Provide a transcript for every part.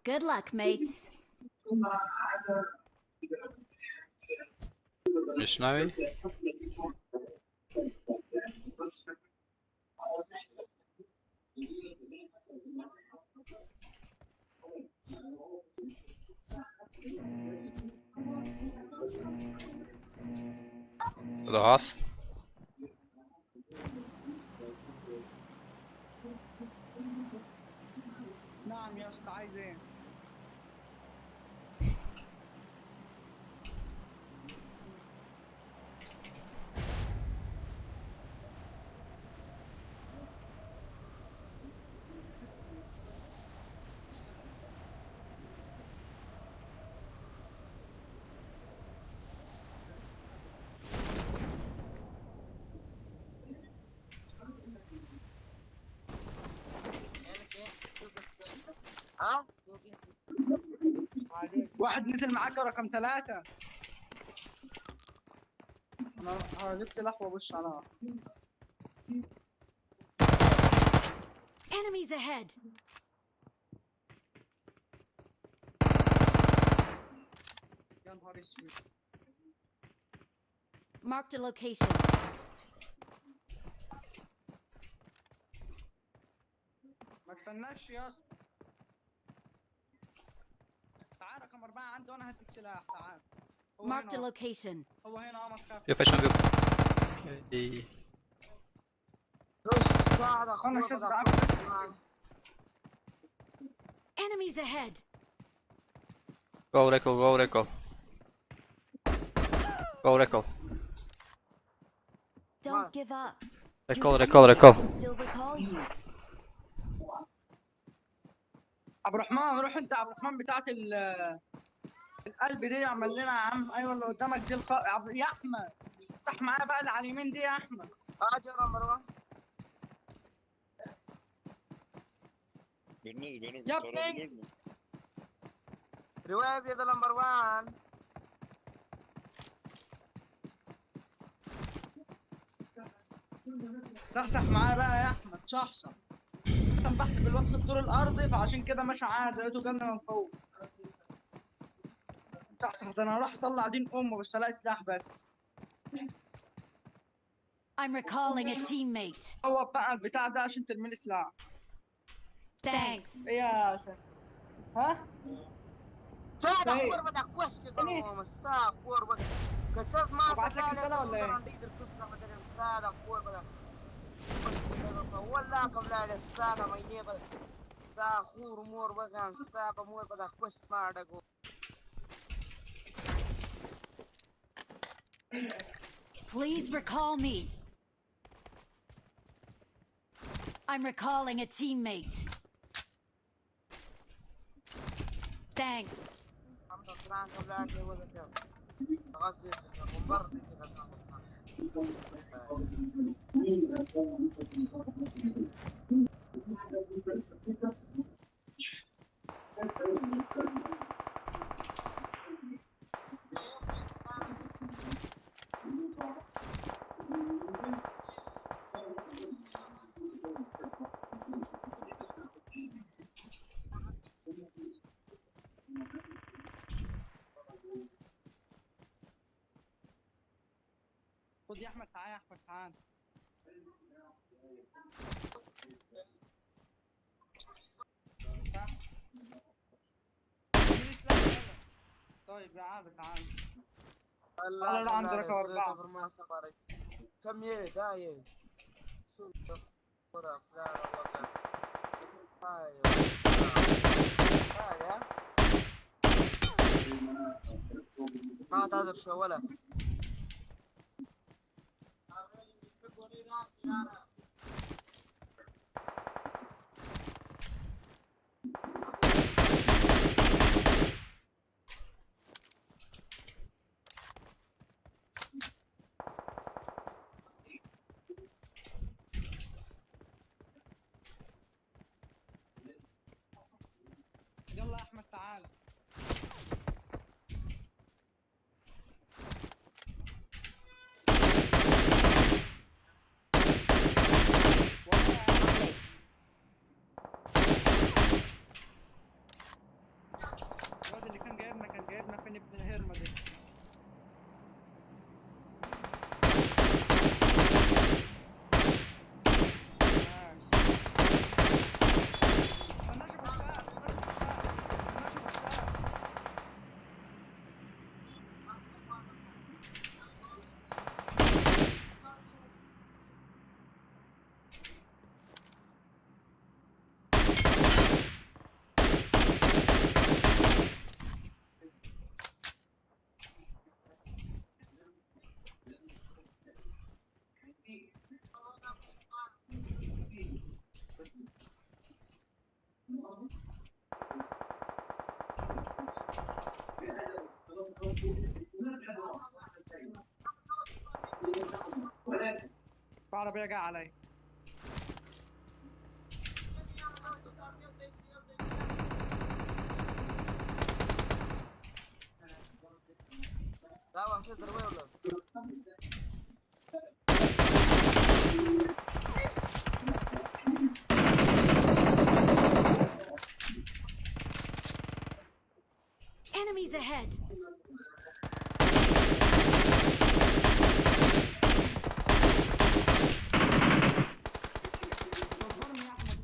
Good luck, mates. Мешнавӣ? Худо ҳаст? نعم يا اسطى، عايز ايه؟ واحد نزل معاك رقم 3. انا هجيب سلاح وابص على. Enemies ahead. يا نهار اسود. Marked a location. ما تفنش يا اسطى. تعال رقم 4 عندي وانا هديك سلاح، تعال. هو Marked a هنا. location. هو هنا، ما تخاف. Биё пешам, биё. Эй. انا شفت. Enemies ahead. Go recall, go recall. Go recall. Don't give up. Your Recall, recall, teammates recall. can still recall you. عبد الرحمن، روح انت عبد الرحمن بتاعت القلب دي، اعمل لنا يا عم. ايوه، اللي قدامك دي يا احمد صح، معايا بقى اللي على اليمين دي يا احمد. Biriniz beni Ya kurtarabilir mi? Revive the number 1. صح معايا بقى يا احمد، صح صح. استنبحت بالواد في الدور الارضي، فعشان كده ماشي عادي، لقيته جنة من فوق. صح صح، ده انا هروح اطلع دين امه بس الاقي سلاح بس. I'm recalling a teammate. هو بقى البتاع ده عشان ترمي لي سلاح. Thanks. ايه يا سلام؟ ها؟ طيب. ابعت لك رسالة ولا ايه؟ Please recall me. I'm recalling a teammate. Thanks. خد يا احمد، تعال يا احمد، تعال. صح. اديني سلاح يلا. طيب تعال تعال. الله. لا، عند رقم 4. كم يه داي. ما تقدر شو ولا. في عربية جاية عليا. لا وحشة ضربة ولا Enemies ahead. صبرني يا احمد.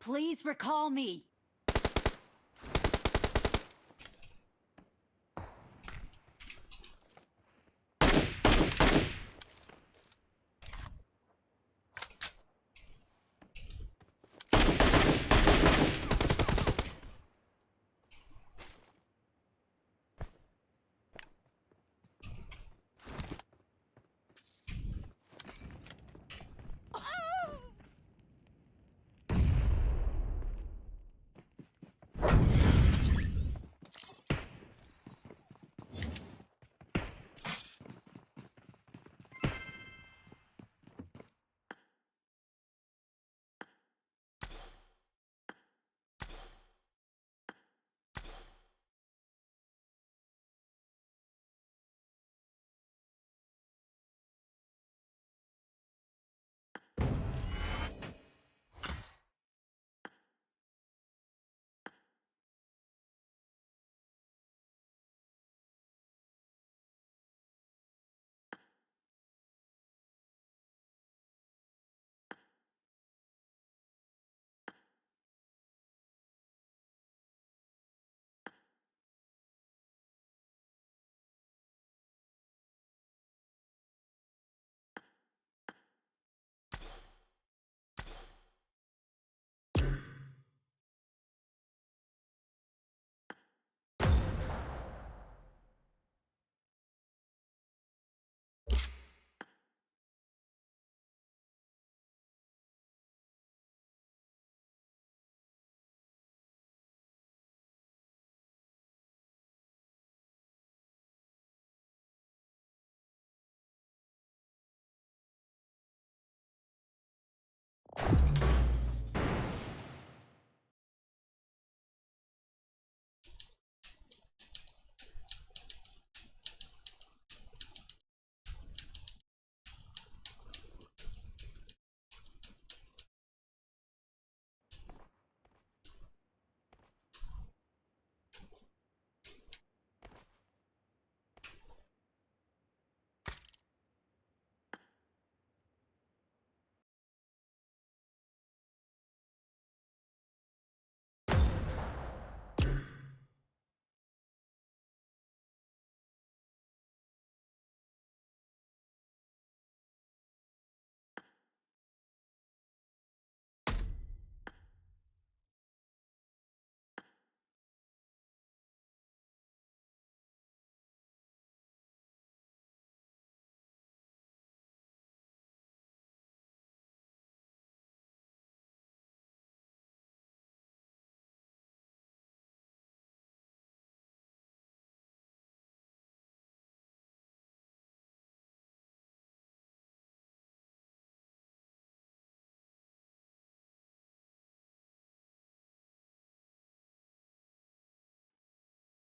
Please recall me.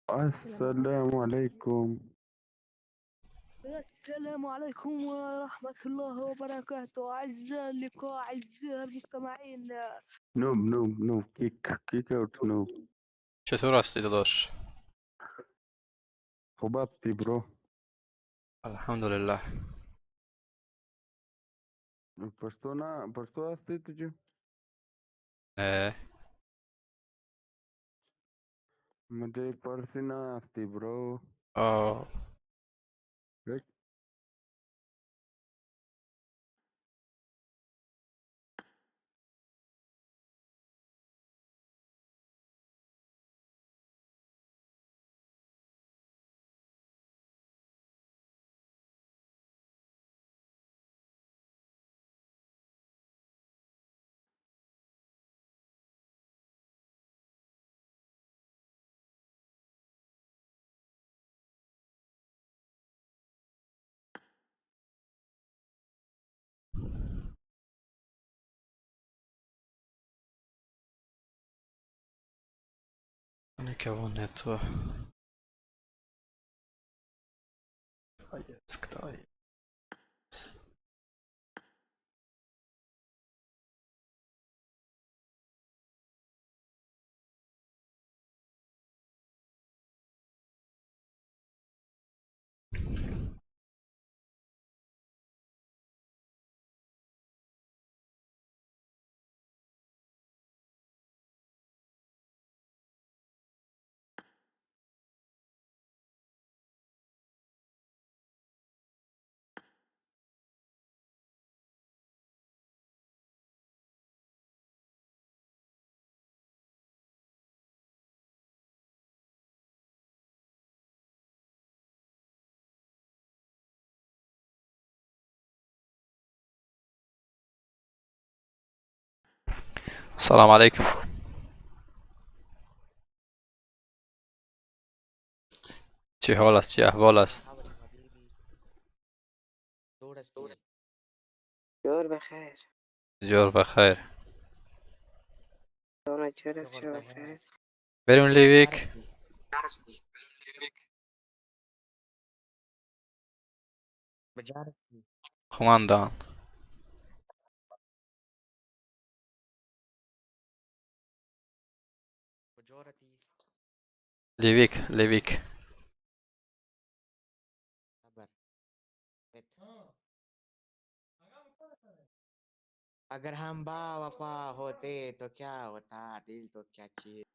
السلام عليكم. السلام عليكم ورحمة الله وبركاته. أعزائي اللقاء، أعزائي المستمعين. Noob, noob, noob, kick, kick out, noob. Чатур ҳастӣ, додош? Хуб ҳастӣ, bro? Алҳамдулиллаҳ. Пашто на, пашто ҳастӣ ту ҷо? Не. मुझे पर्सी ना आती bro. О, никого нету. Кто есть, кто есть. السلام عليكم. چی حال است، چی احوال است؟ جور بخیر. جور بخیر. دونه جور است، شما بخیر. بریم لیویک. Командан. Ливик, Ливик. अगर हम बावफा होते तो क्या होता, दिल तो क्या चीज।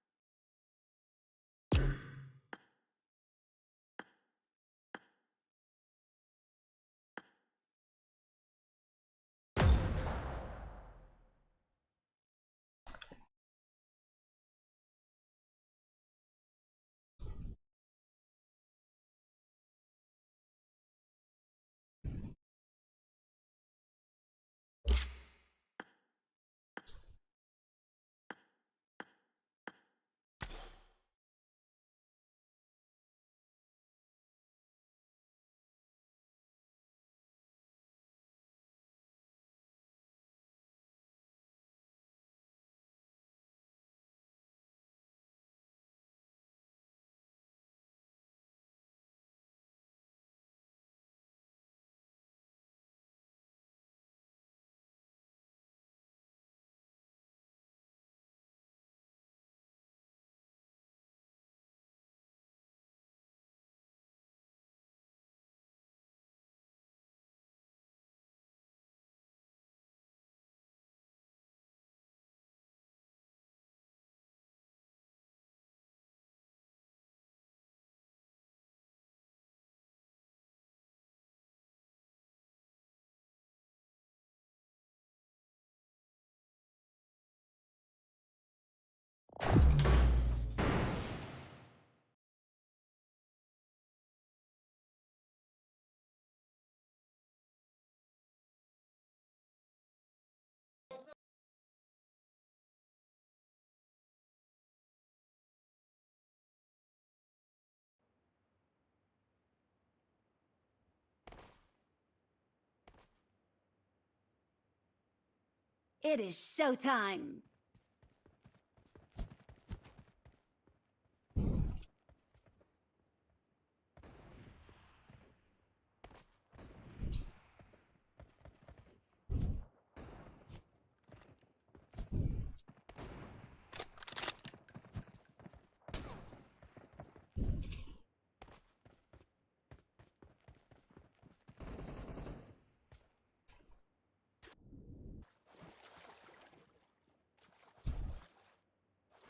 It is showtime.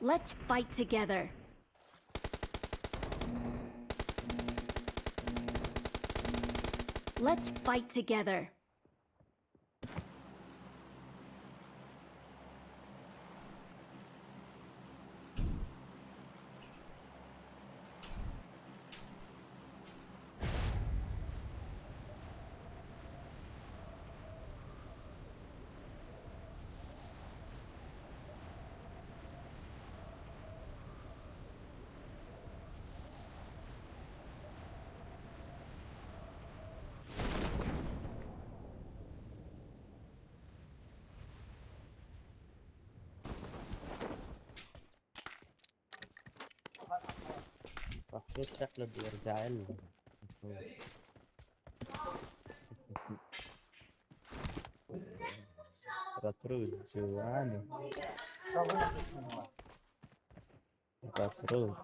Let's fight together. Let's fight together. رحت شكله بيرجع لنا. رطروز جواني رطروز.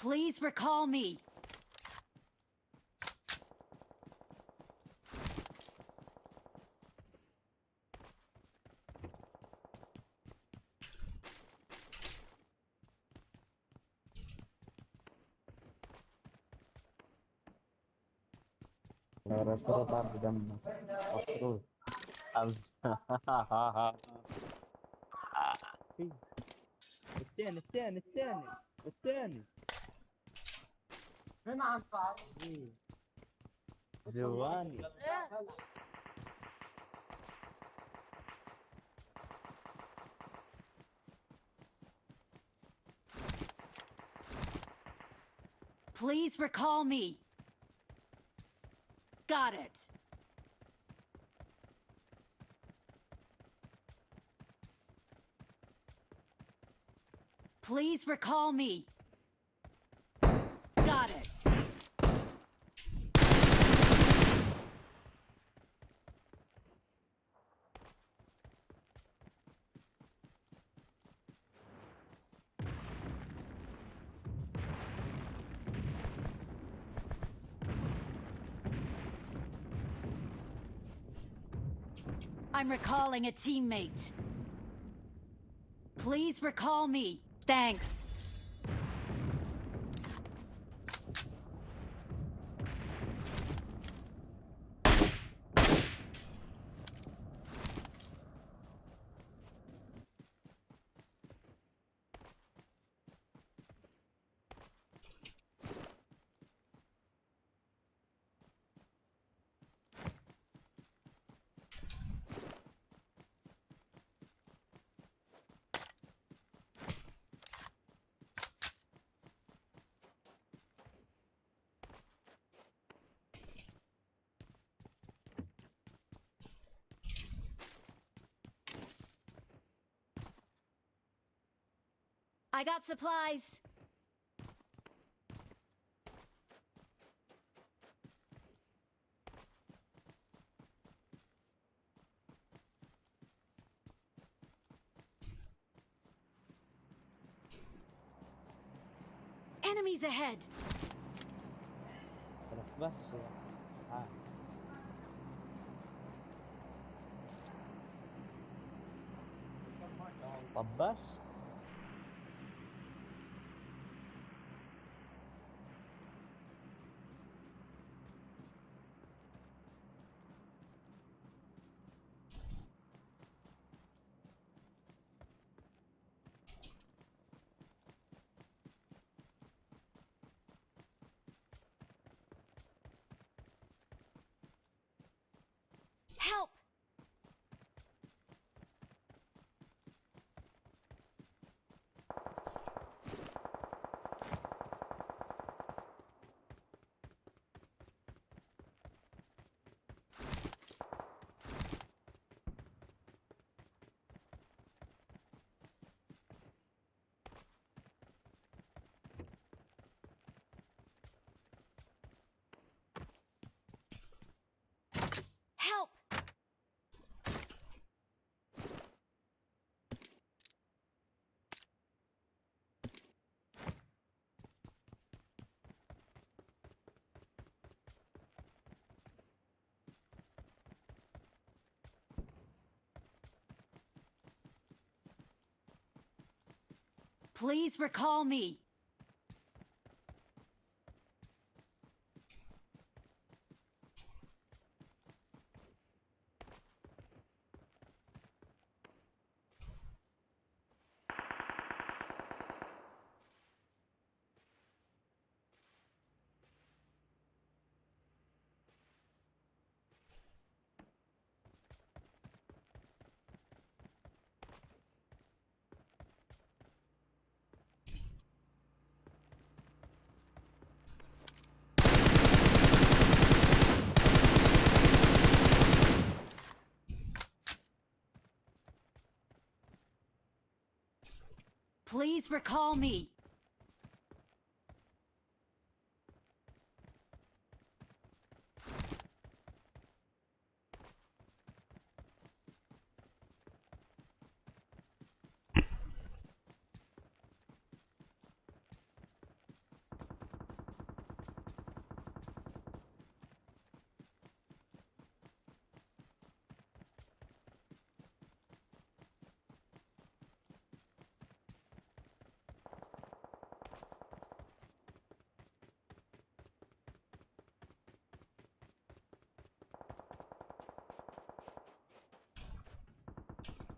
Please recall me. الثاني الثاني الثاني الثاني هنا عن جواني. Please recall me. Got it. Please recall me. Got it. I'm recalling a teammate. Please recall me. Thanks. I got supplies. Enemies ahead. بس طب بس Please recall me. Please recall me.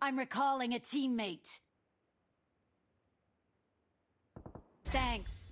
I'm recalling a teammate. Thanks.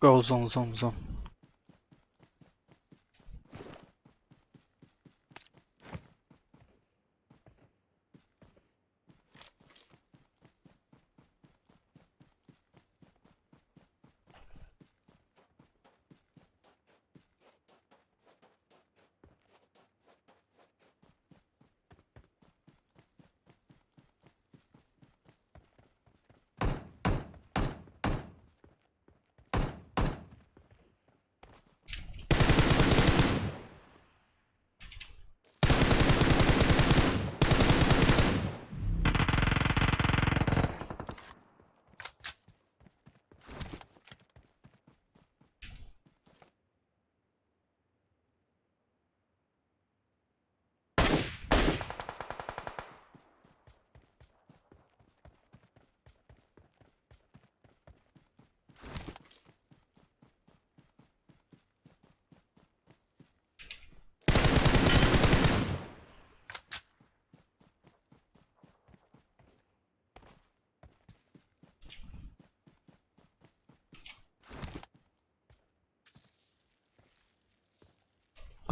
Go zone, zone, zone.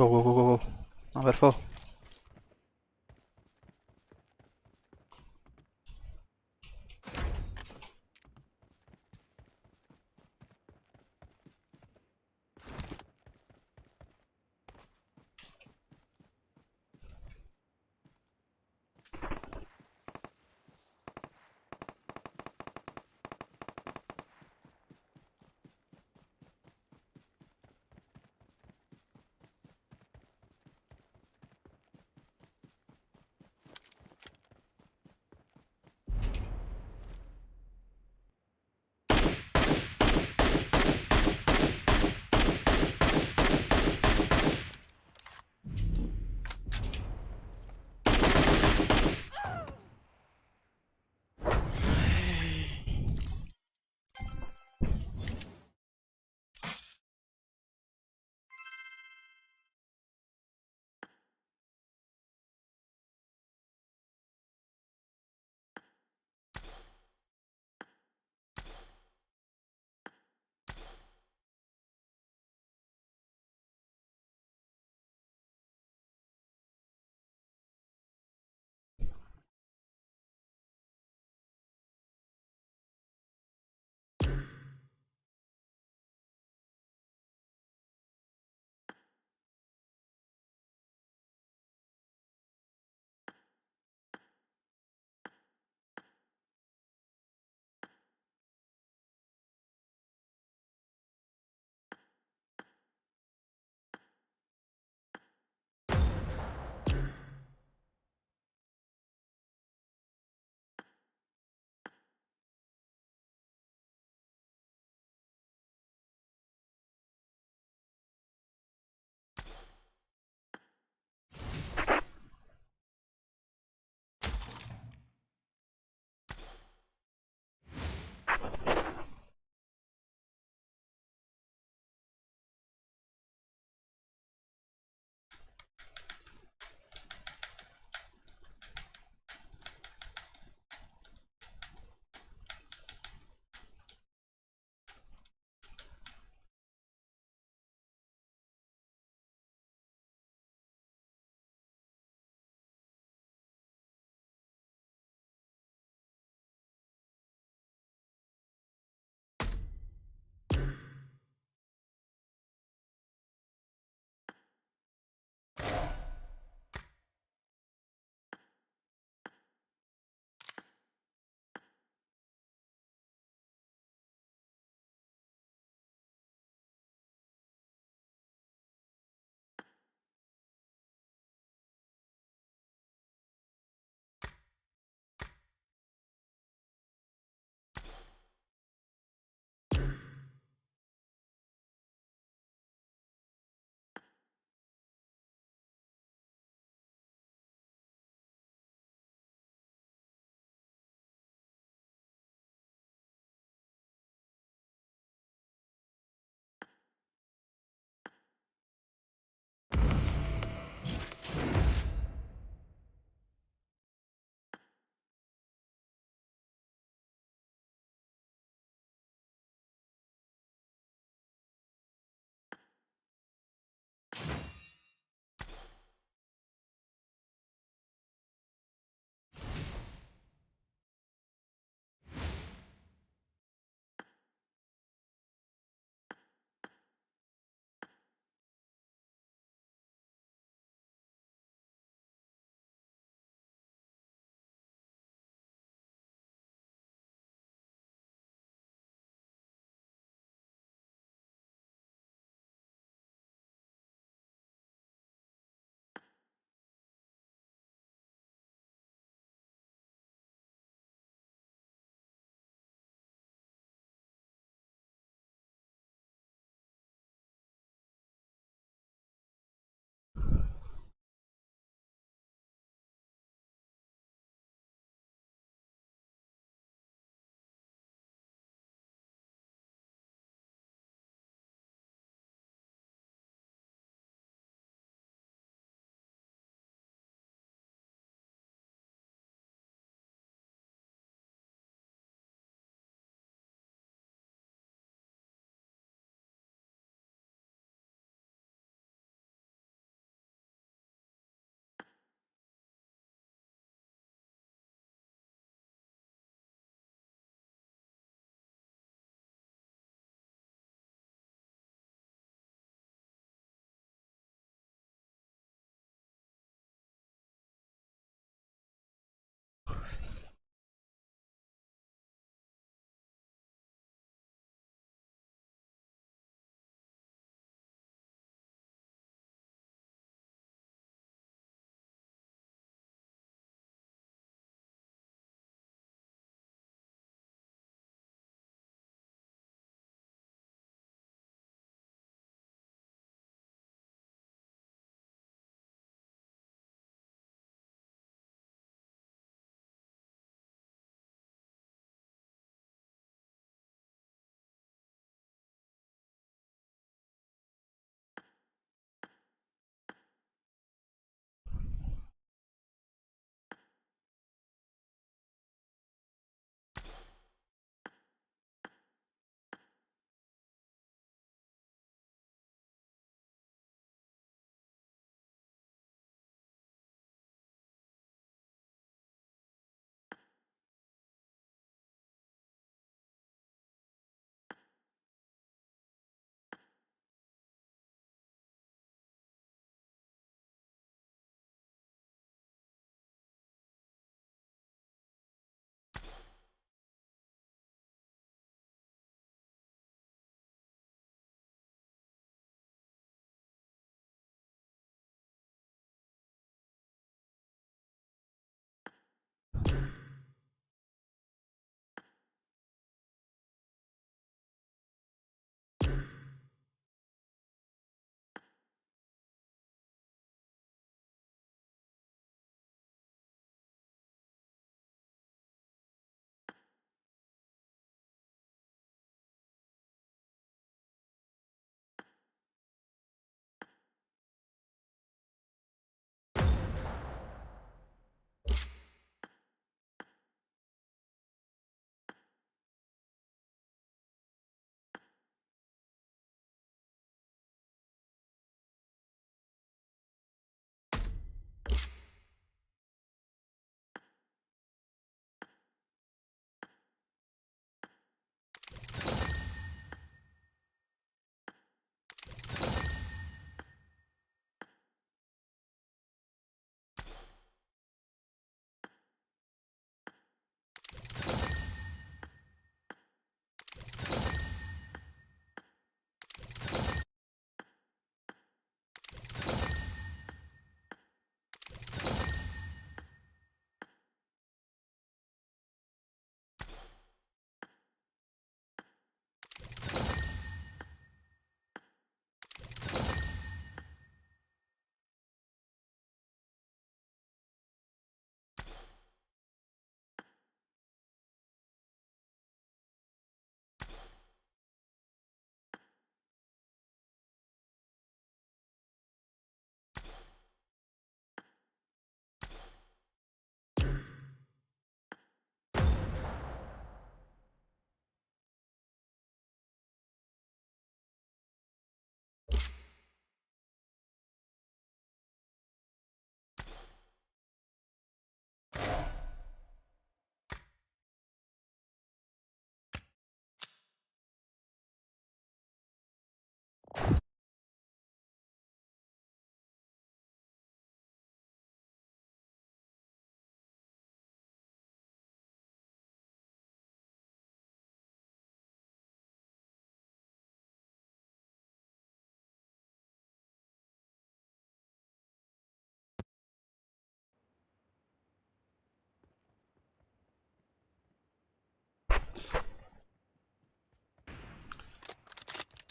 Go, go, go, go, go. Number 4.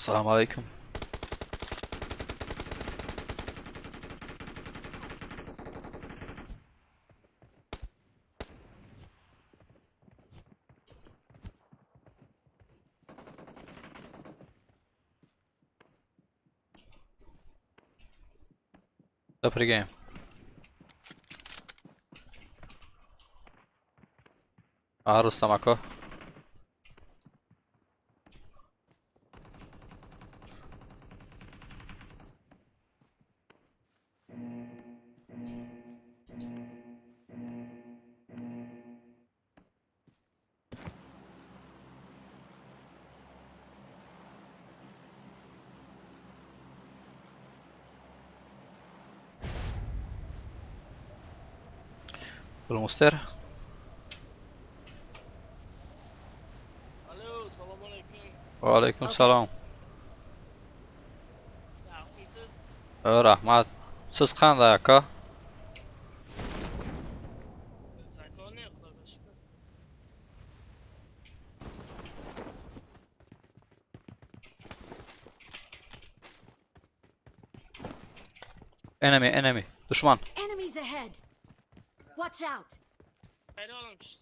Салому алайкум. Запрыгаем. А, Рустам ако. Blomster. Alo, salam alaykum. Va alaykum salom. Yaxshimisiz? Rahmat. Siz qanday aka? Zakoni, Xudoga shukr. Enemy, enemy. Dushman. Enemies ahead. Watch out. Qayerda olamiz?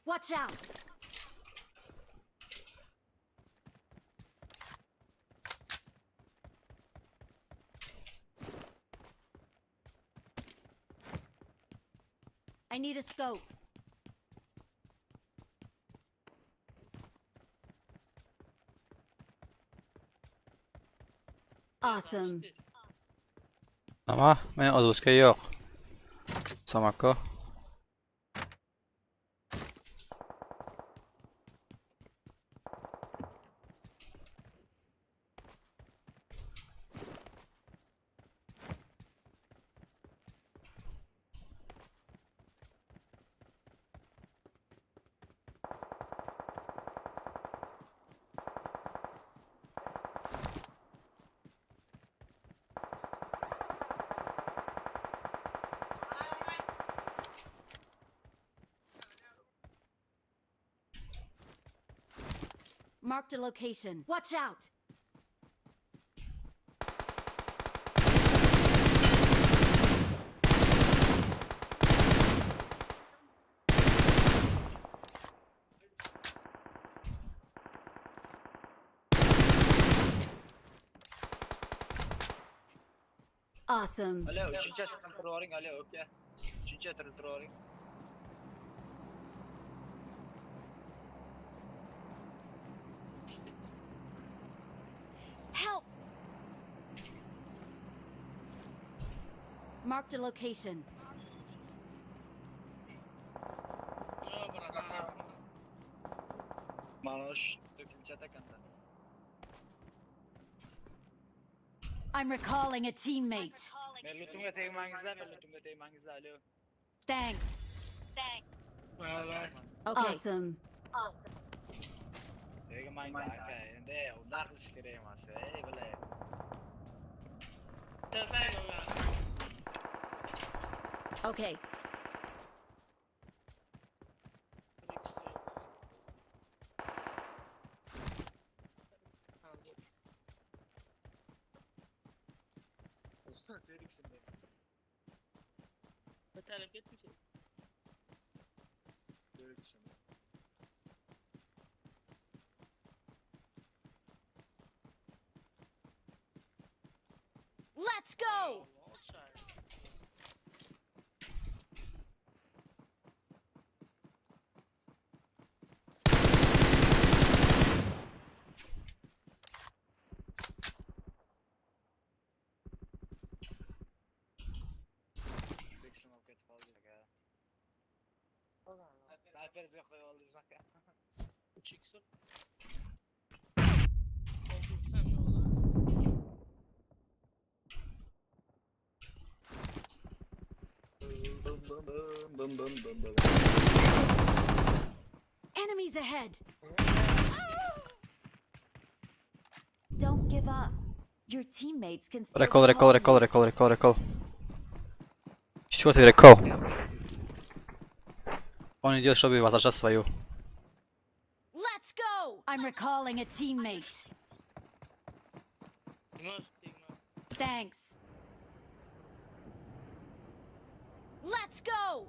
Watch out. I need a scope. Awesome. Nima? Men o'zbekcha yo'q. Rustam aka. Marked a location. Watch out! Awesome. Alo, uchinchi etapdan turib oling, alo, uka. Uchinchi etapdan turib oling. Help! Marked a location. Mana shu to'rtinchi atakanda. I'm recalling a teammate. Men lootimga tegmangizlar, men lootimga tegmangizlar, alo. Thanks. Okay. Awesome. Tegmanglar aka, endi ular qilish kerak emas, ey bilay. Okay. Let's go! Enemies ahead. Don't give up. Your teammates can still Recall, recall, recall you. recall, recall, recall, recall. Чего ты recall? Он идет, чтобы возвращать свою. Let's go! I'm recalling a teammate. Thanks. Let's go!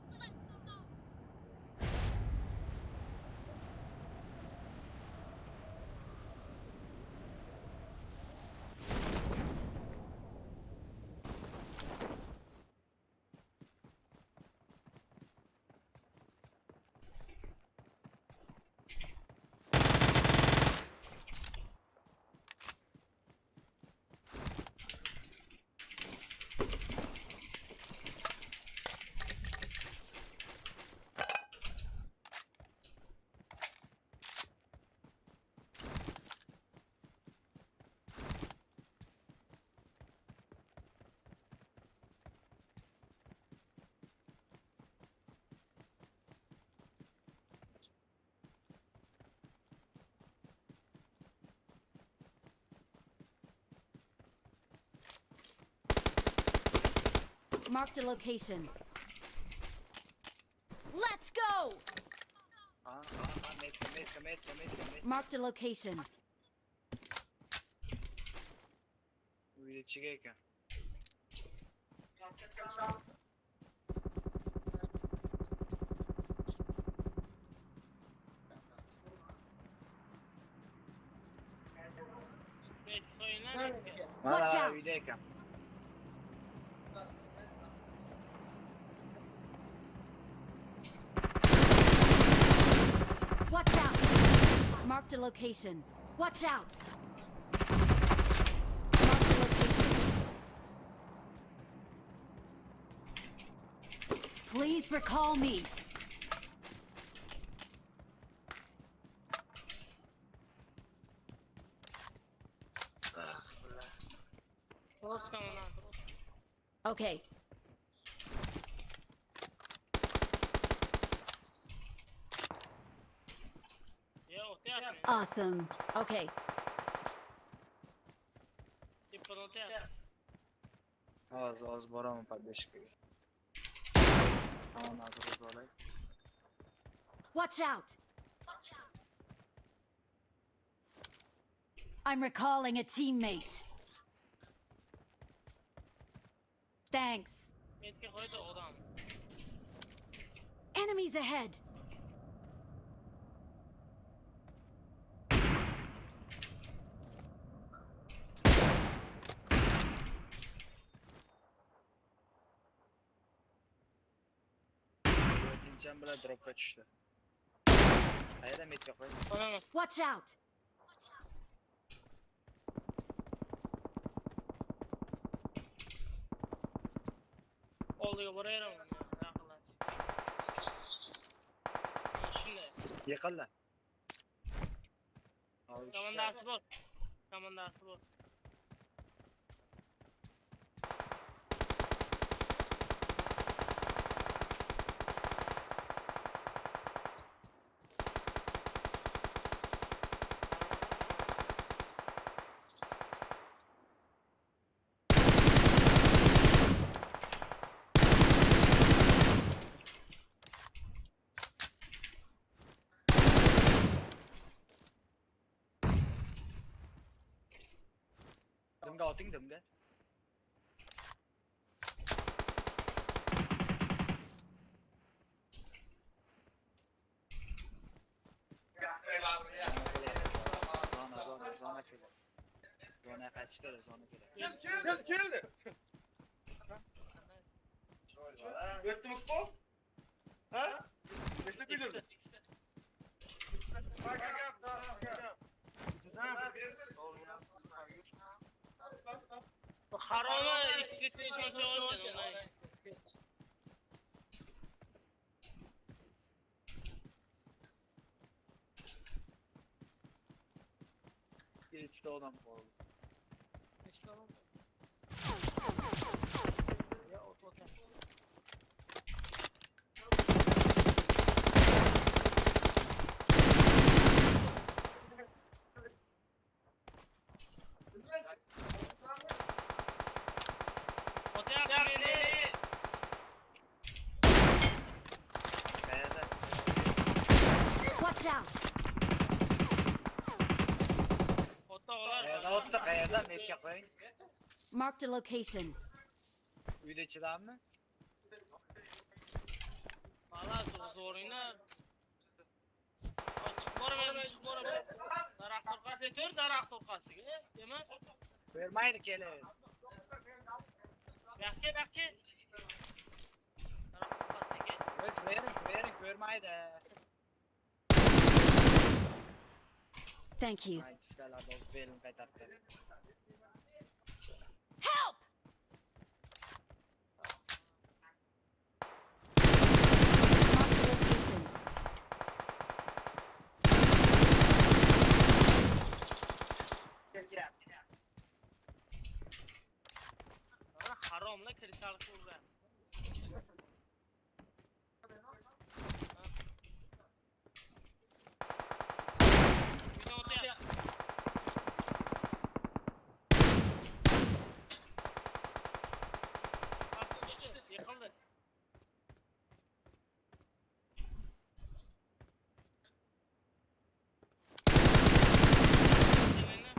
Marked a location. Let's go! Metka, metka, metka, metka. Marked a location. Uyda ichiga ekan. Watch Mana out. uyda ekan. Watch out! Marked a location. Watch out! Marked a location. Please recall me. Okay. Awesome. Okay. Hozir, hozir boraman поддержкаga. Tamam, hozir olay. Watch out! I'm recalling a teammate. Thanks. Enemies ahead. Sen bilan dropga tushdi. Qayerda metka qo'y? Watch out! Oldiga boraveraman. Yaqinlash. Shunday. Yiqildi. Komandasi bor. Komandasi bor. Dimga oting dimga. Zona, zona, zona kerak. Zona qaytish kerak, zona kerak. Keldi, keldi. O'tdimi bu? Ha? Nechta kuydirdi? Haromi ikkisini cho'ncha olgan. Ikkita odam qoldi. Ya o't o'tgan. O'tyapti meni. Qayerda? Watch out! O'tda olar. Qayerda o'tdi? Qayerda? Metka qo'ying. Marked a location. Uyda ichidami? Valla zo'ringlar. Chiqib boraman, chiqib boraman. Daraxt orqasiga tur, daraxt orqasiga, demak. Bermaydi kelib. Buyoqqa, buyoqqa. Daraxt orqasiga. O't bering, bering, ko'rmaydi. Thank you. Ay, tiskalarni o'z belini qaytarib berdi. Help! Marked a location. Mana haromlar kristal urgan. Uydan o'tyapti. Pastga tushdi, yiqildi. Meni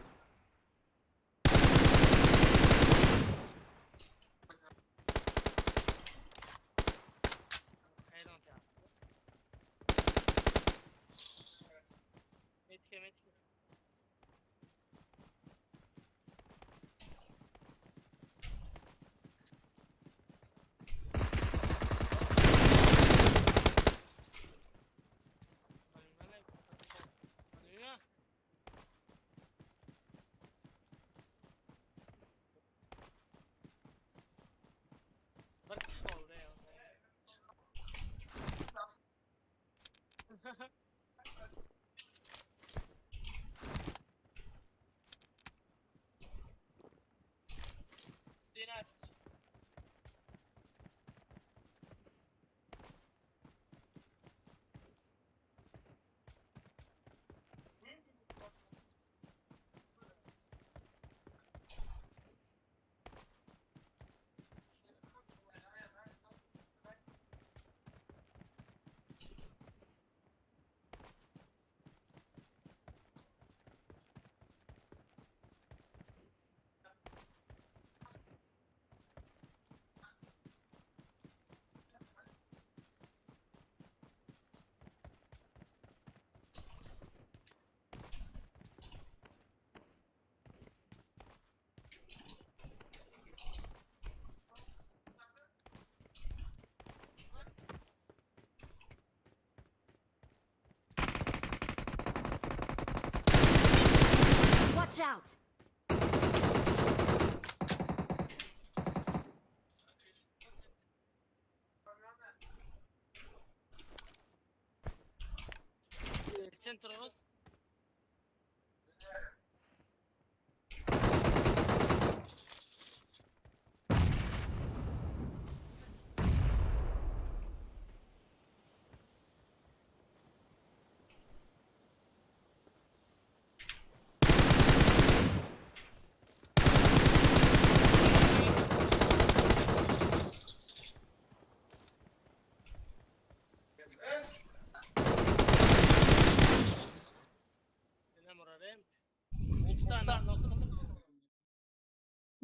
turamiz.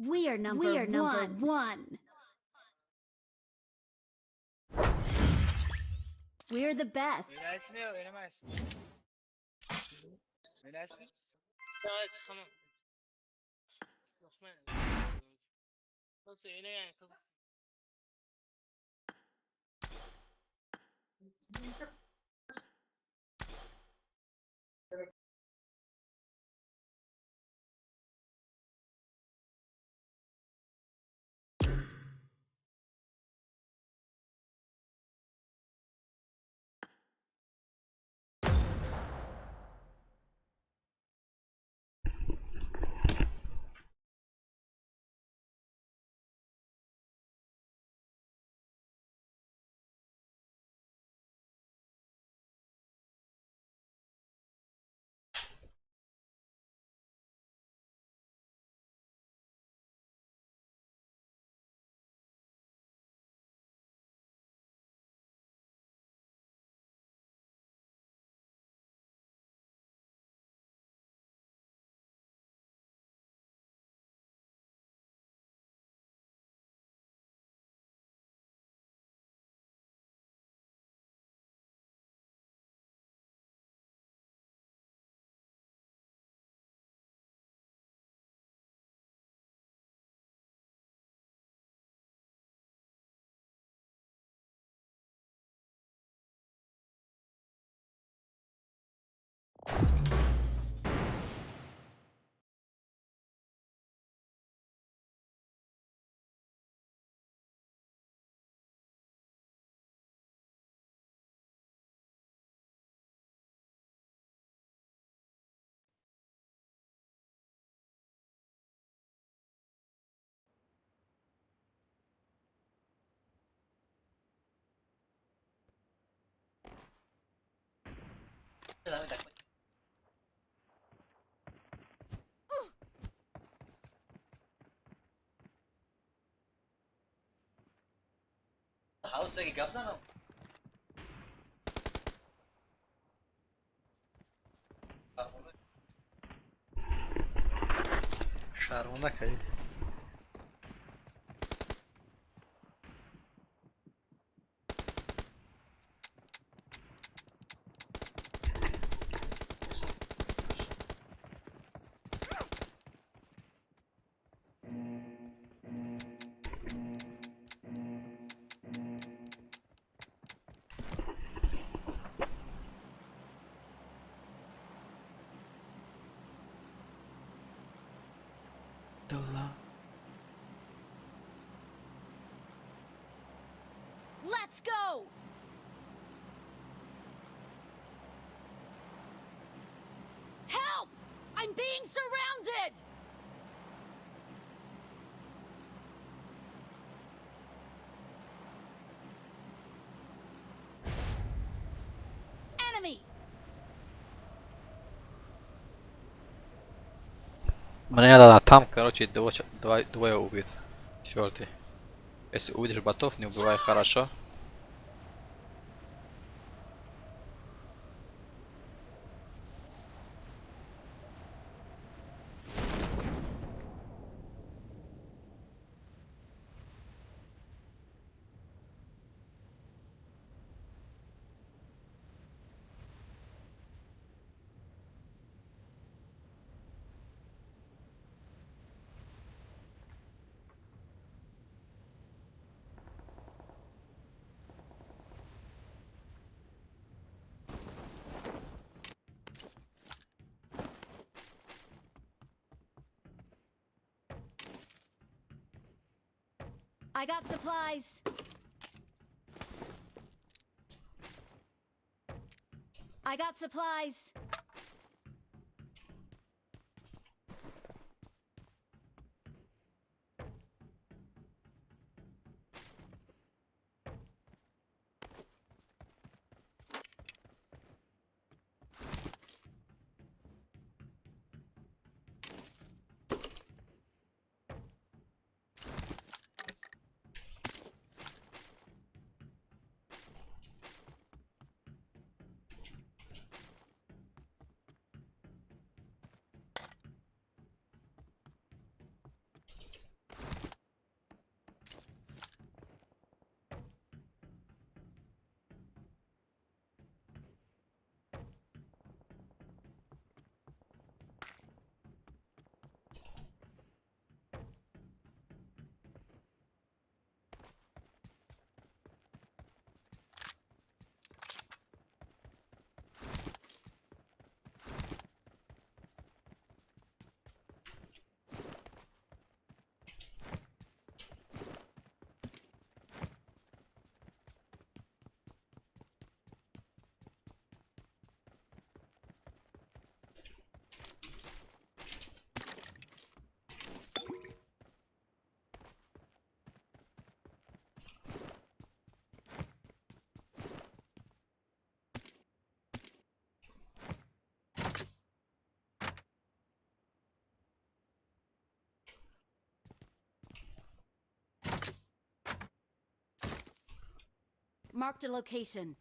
We are number one. We're the best. O'ynaysizmi yo o'ynamaysizmi? O'ynaysizmi? Давай chiqaman. Yo'qman. Bo'lsa o'ynagan qiziq. Шарманда кай. Let's go! Help! I'm being surrounded! Enemy! Мне надо там, короче, двое убит. Четвертый. Если увидишь ботов, не убивай, хорошо? I got supplies. I got supplies. Marked a location.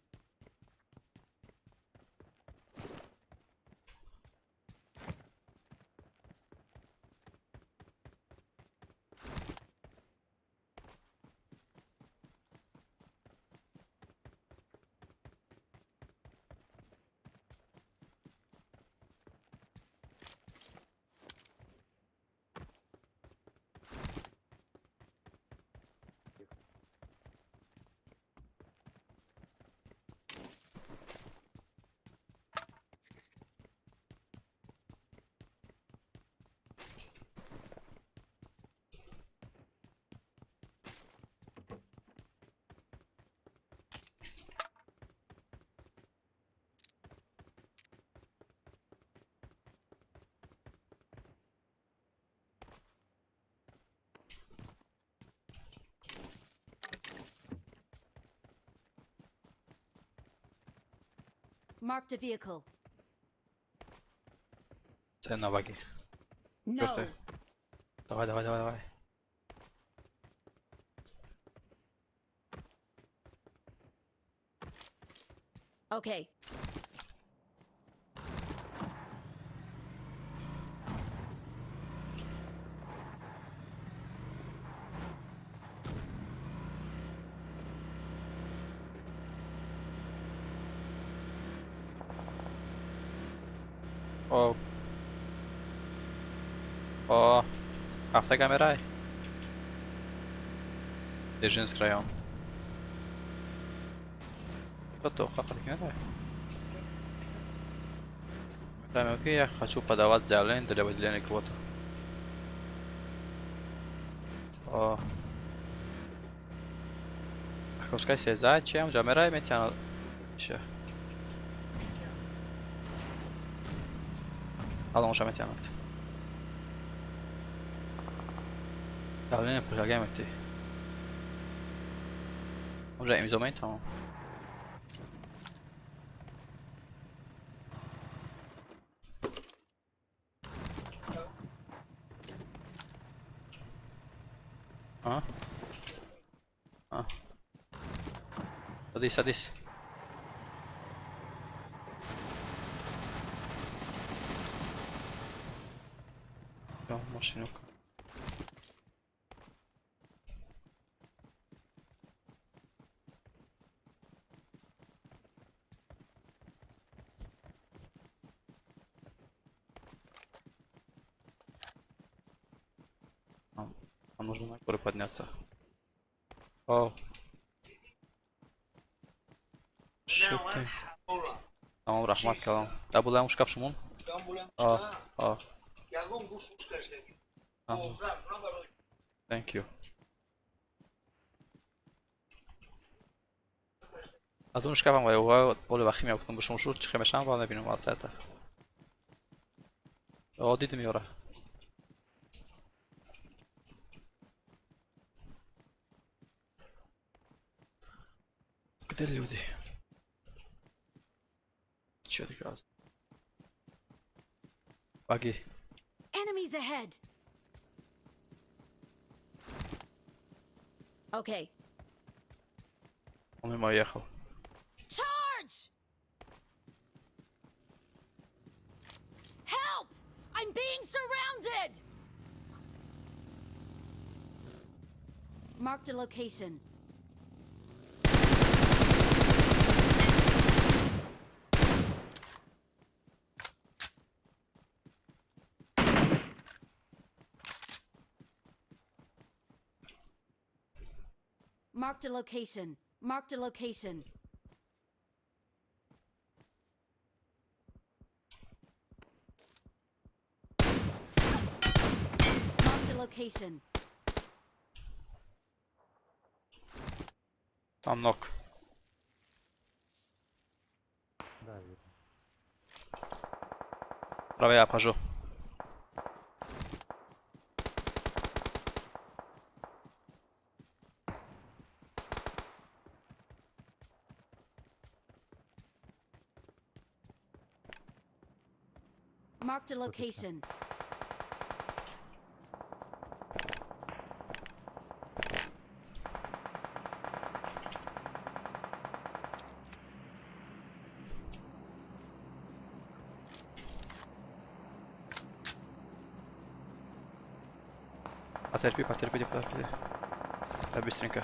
Marked a vehicle. Це на баги. No. Давай, давай, давай, давай. Okay. О. О. Автокамера. Дзержинск район. Кто-то автокамера. Окей, я хочу подавать заявление для выделения квоты. О. Зачем? Джамера метяна. Че? Алло, метянат. Давление предлагаем идти. Уже имзо метам. А? А. Садись, садись. Машинюка. Нам нужно на горы подняться. О. Шо ты? Тамам, рахмат калам. Да, булаем шкаф шумун? А, а. Thank you. Аз он шкафам ва оли вахим я гуфтам бо шумо шуд чихе мешам ва мебинам вазъията. О, дидем ёра. Где люди? Чё ты красный? Баги. Enemies ahead. Okay. Он мимо ехал. Charge! Help! I'm being surrounded! Marked a location. Marked a location. Marked a location. Marked a location. Там ног. Да, видно. Правее я обхожу. Marked a location. Потерпи, потерпи, потерпи. Да, быстренько.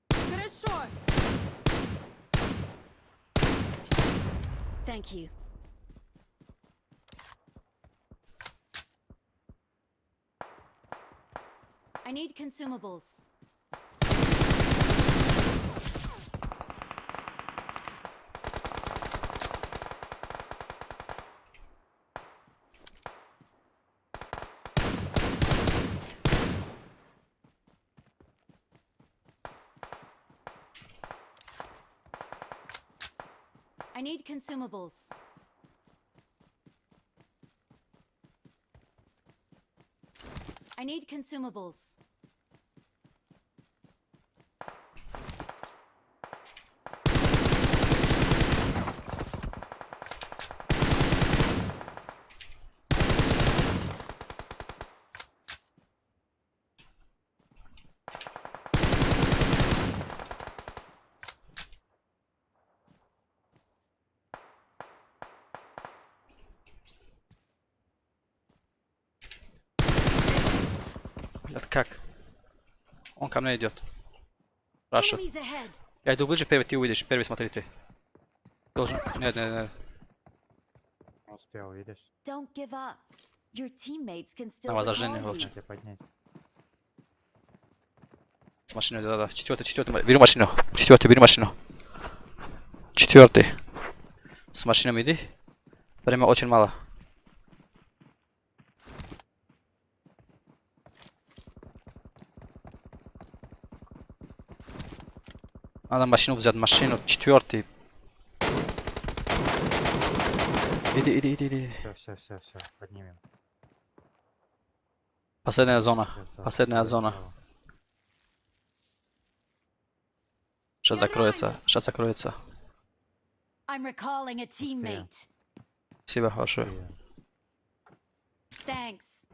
Хорошо. Thank you. I need consumables. I need consumables. I need consumables. Блядь, как? Он ко мне идет. Раша. Enemies ahead. Я иду ближе, первый ты увидишь. Первый смотри ты. Должен. Нет, нет, нет. Успел, видишь? Don't give up. Your teammates can still На возражение recall вообще. you. Тебе поднять. С машиной, да, да. Четвертый, четвертый. Бери машину. Четвертый, бери машину. Четвертый. С машиной иди. Время очень мало. Надо машину взять, машину, четвертый. Иди, иди, иди, иди. Все, все, все, все, поднимем. Последняя зона. Красава, Последняя зона. красава. Сейчас закроется. Сейчас закроется. I'm recalling a teammate. Спасибо большое. Thanks.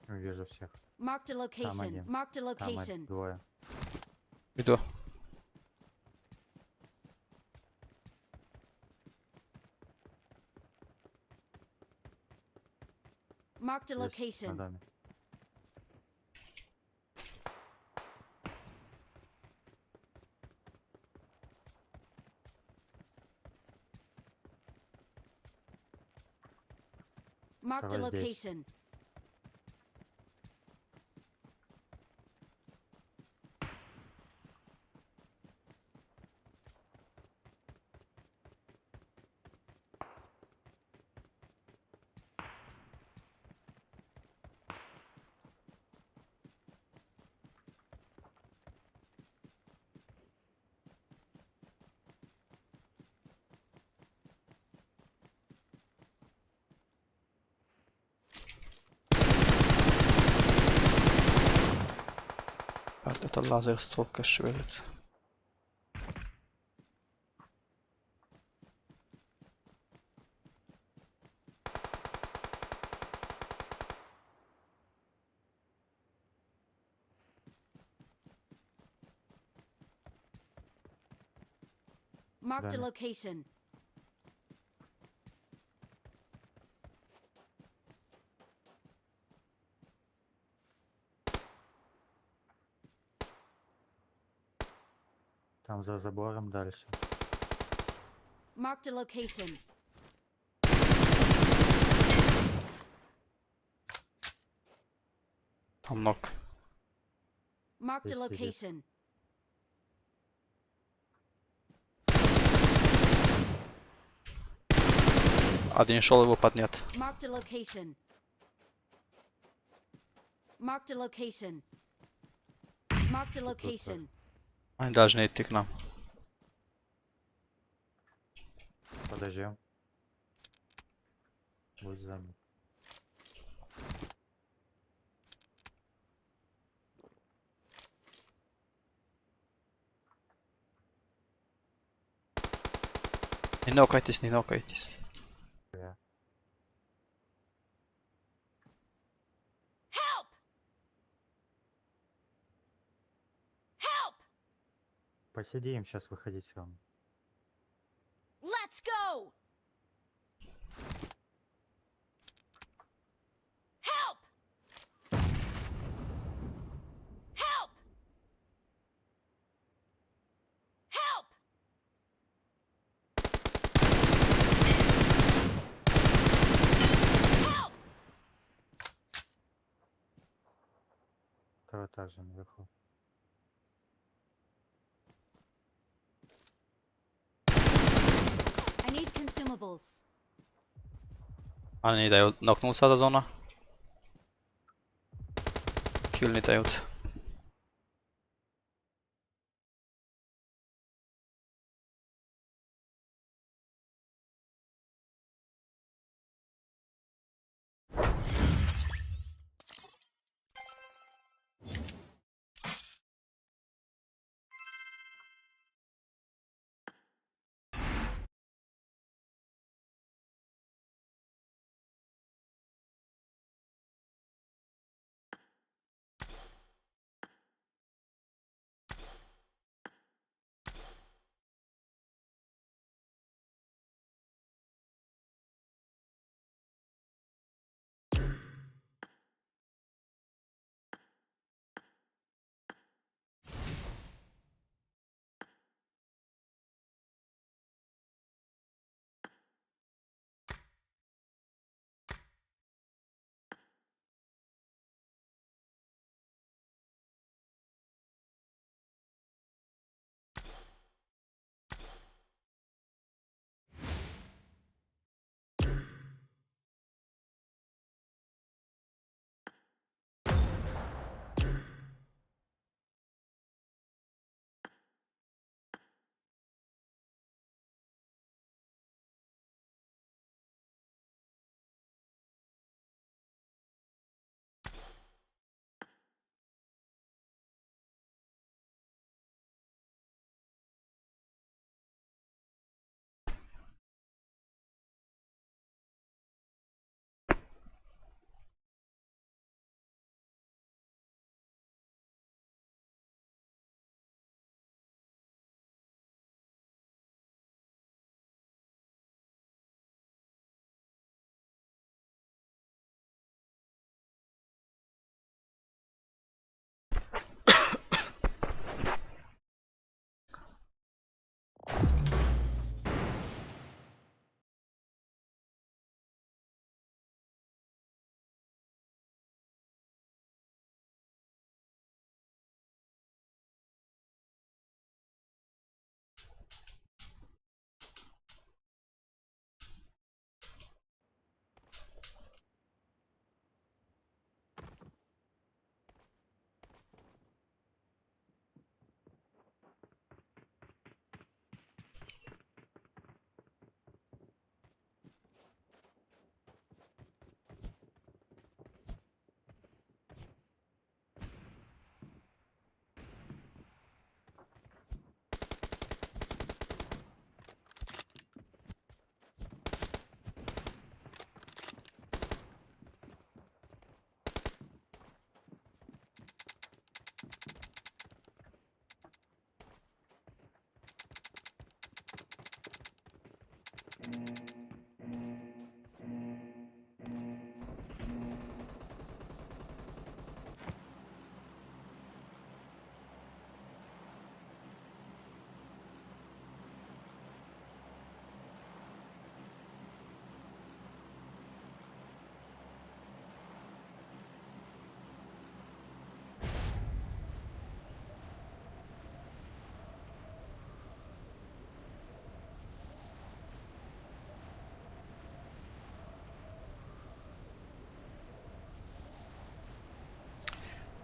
Вижу всех. Marked a Там location. один. Marked a Там location. двое. Иду. Marked a Здесь, на location. доме. Marked a Второй здесь. location. Это лазер стволка шевелится. Marked a Да. location. Там за забором дальше. Marked a location. Там нок. Marked a Здесь сидит. location. Один шел его поднять. Marked a location. Marked a location. Marked a location. Они должны идти к нам. Подождем. Будь занят. Не нокайтесь, не нокайтесь. Я. Help! Help! Посидим, сейчас выходить все равно. Let's go! Help! Help! Help! Help! Второй этаж же наверху. I need consumables. Они не дают. Нокнулся до зона. Килл не дают.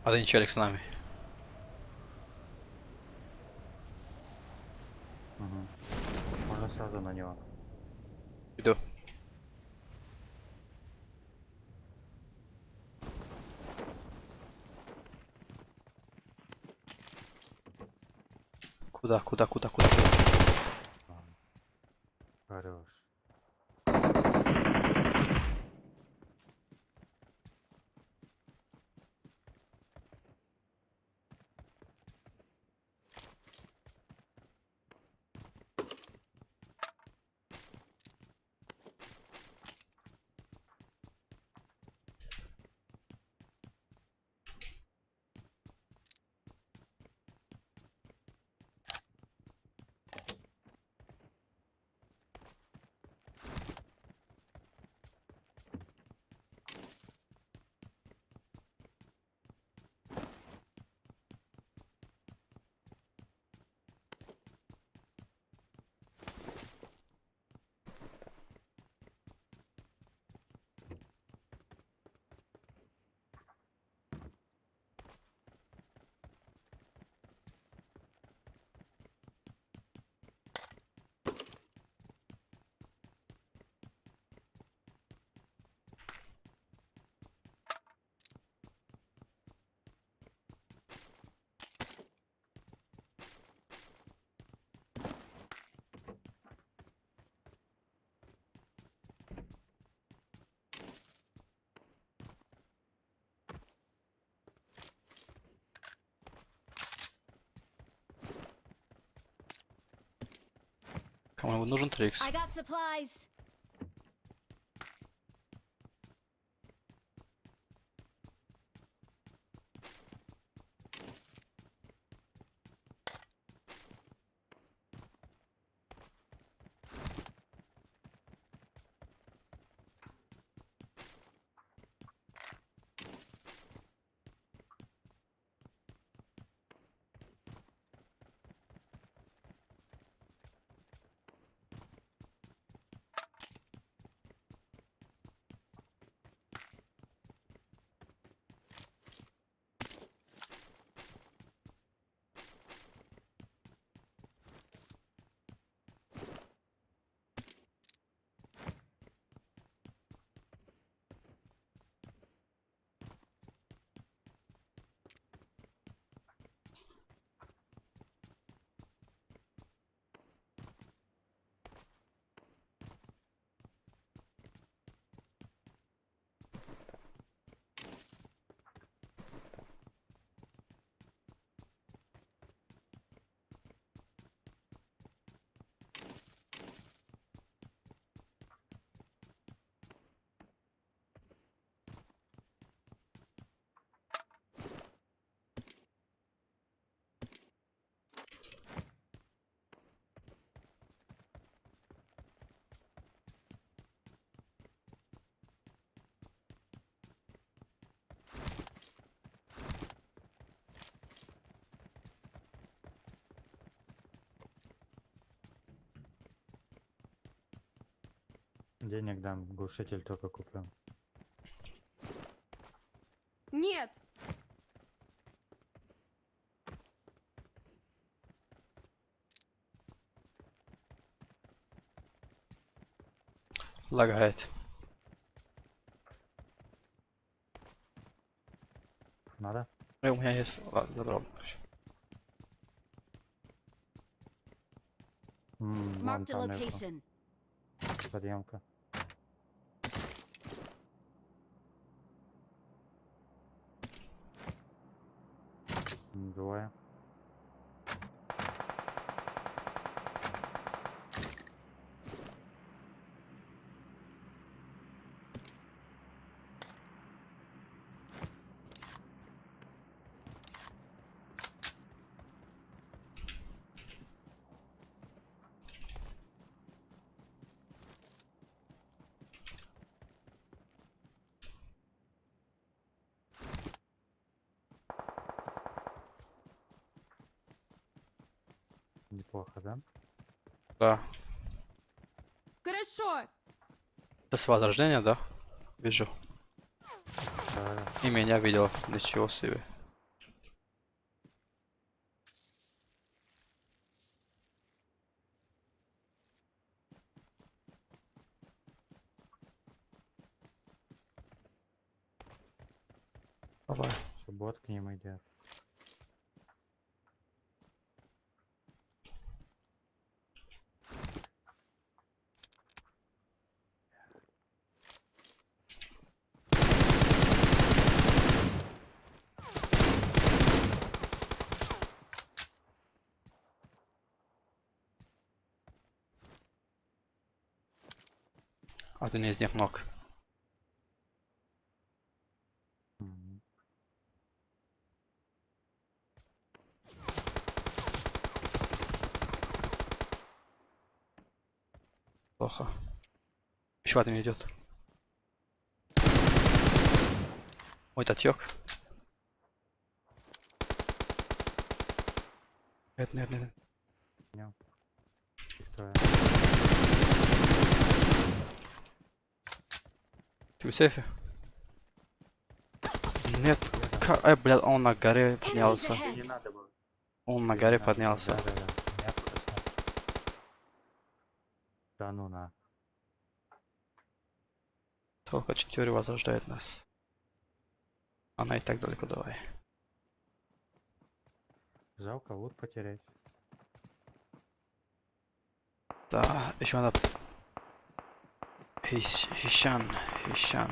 Один челик с нами. Угу. Можно сразу на него. Иду. Куда, куда, куда, куда? Хорош. Кому нужен 3х? I got supplies. Денег дам, глушитель только куплю. Нет! Лагает. Надо? У меня есть. Ладно, забрал. Вон Marked a там наверху. location. Подъемка. Двое. Неплохо, да? Да. Хорошо! Это с возрождения, да? Вижу. Да. И меня видел. Ничего себе. Давай. Бот к ним идет. Один из них ног. Мгм. Плохо. Еще один идет. Ой, отек. Нет, нет, нет. Понял. Их трое. Ты в сейфе? Нет. Ай, блядь, он на горе Enemies поднялся. Не ahead. надо было. Он на Не горе надо было. поднялся. Да, да, да. Меня просто. Да ну на. Только четыре возрождает нас. Она и так далеко, давай. Жалко лут потерять. Да, еще надо... Хищан, Хищан.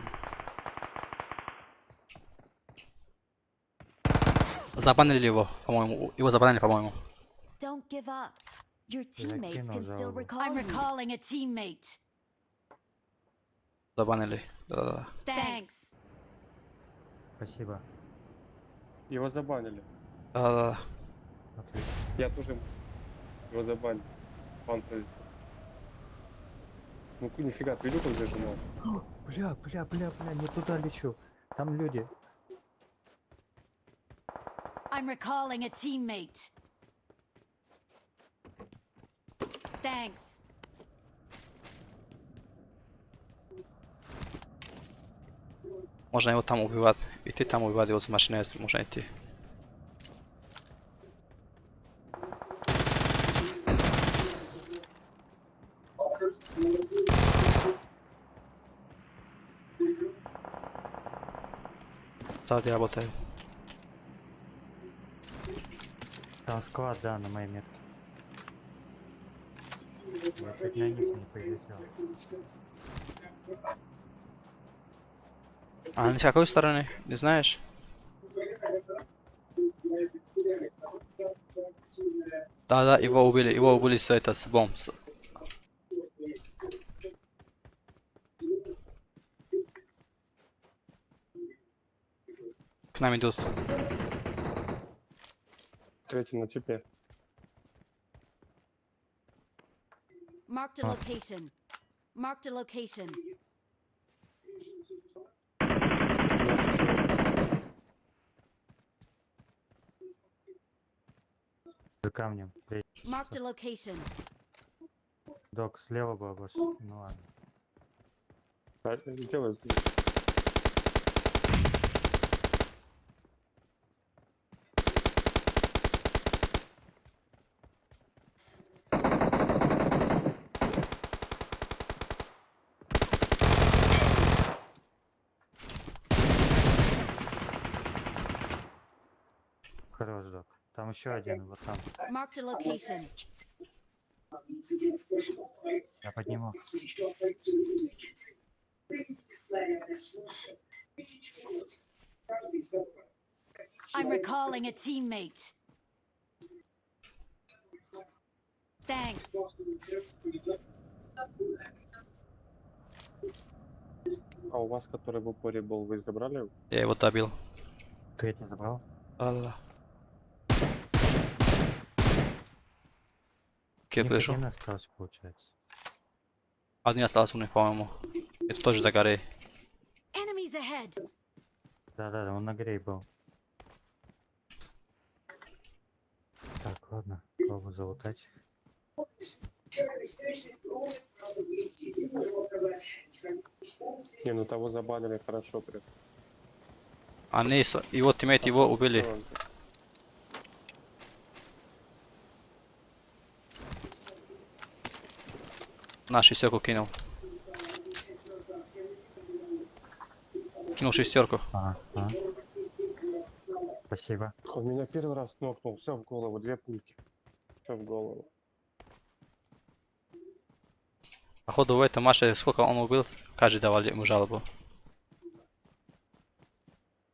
Забанили его, по-моему. Его забанили, по-моему. Don't give up. Your teammates кинул can still жалобу. recall I'm recalling a teammate. Забанили. Да-да-да. Thanks. Спасибо. Его забанили. Да-да-да. Отлично. Я тоже его забанил. Он пролетел. Ну нифига, ты видел, как зажимал? Бля, бля, бля, бля, не туда лечу. Там люди. I'm recalling a teammate. Thanks. Можно его там убивать. Идти там убивать его с машины, если можно идти. Сзади работаю. Там склад, да, на моей метке. Я чуть на них не полетел. А они с какой стороны? Не знаешь? Да-да, его убили с это, с бомб. К нам идут. Третий на тебе. Marked a location. Marked a location. За камнем. Блядь, Marked a location. Док, слева был больше. Ну ладно. Да, делай. Хорош, док. Там еще один, вот там. Marked a location. Я подниму. I'm recalling a teammate. Thanks. А у вас, который в упоре был, вы забрали? Я его добил. Третий забрал? Да-да-да. Окей, Них подошел. один остался, получается. Один остался у них, по-моему. Это тоже за горой. Enemies ahead. Да-да-да, он на горе был. Так, ладно, пробую залутать. Не, ну того забанили хорошо прям. Они, его teammate его убили. Всё, На шестерку кинул. Кинул шестерку. Ага, ага. Спасибо. Он меня первый раз нокнул, все в голову, две пульки. Все в голову. Походу в этом Маше, сколько он убил, каждый давал ему жалобу.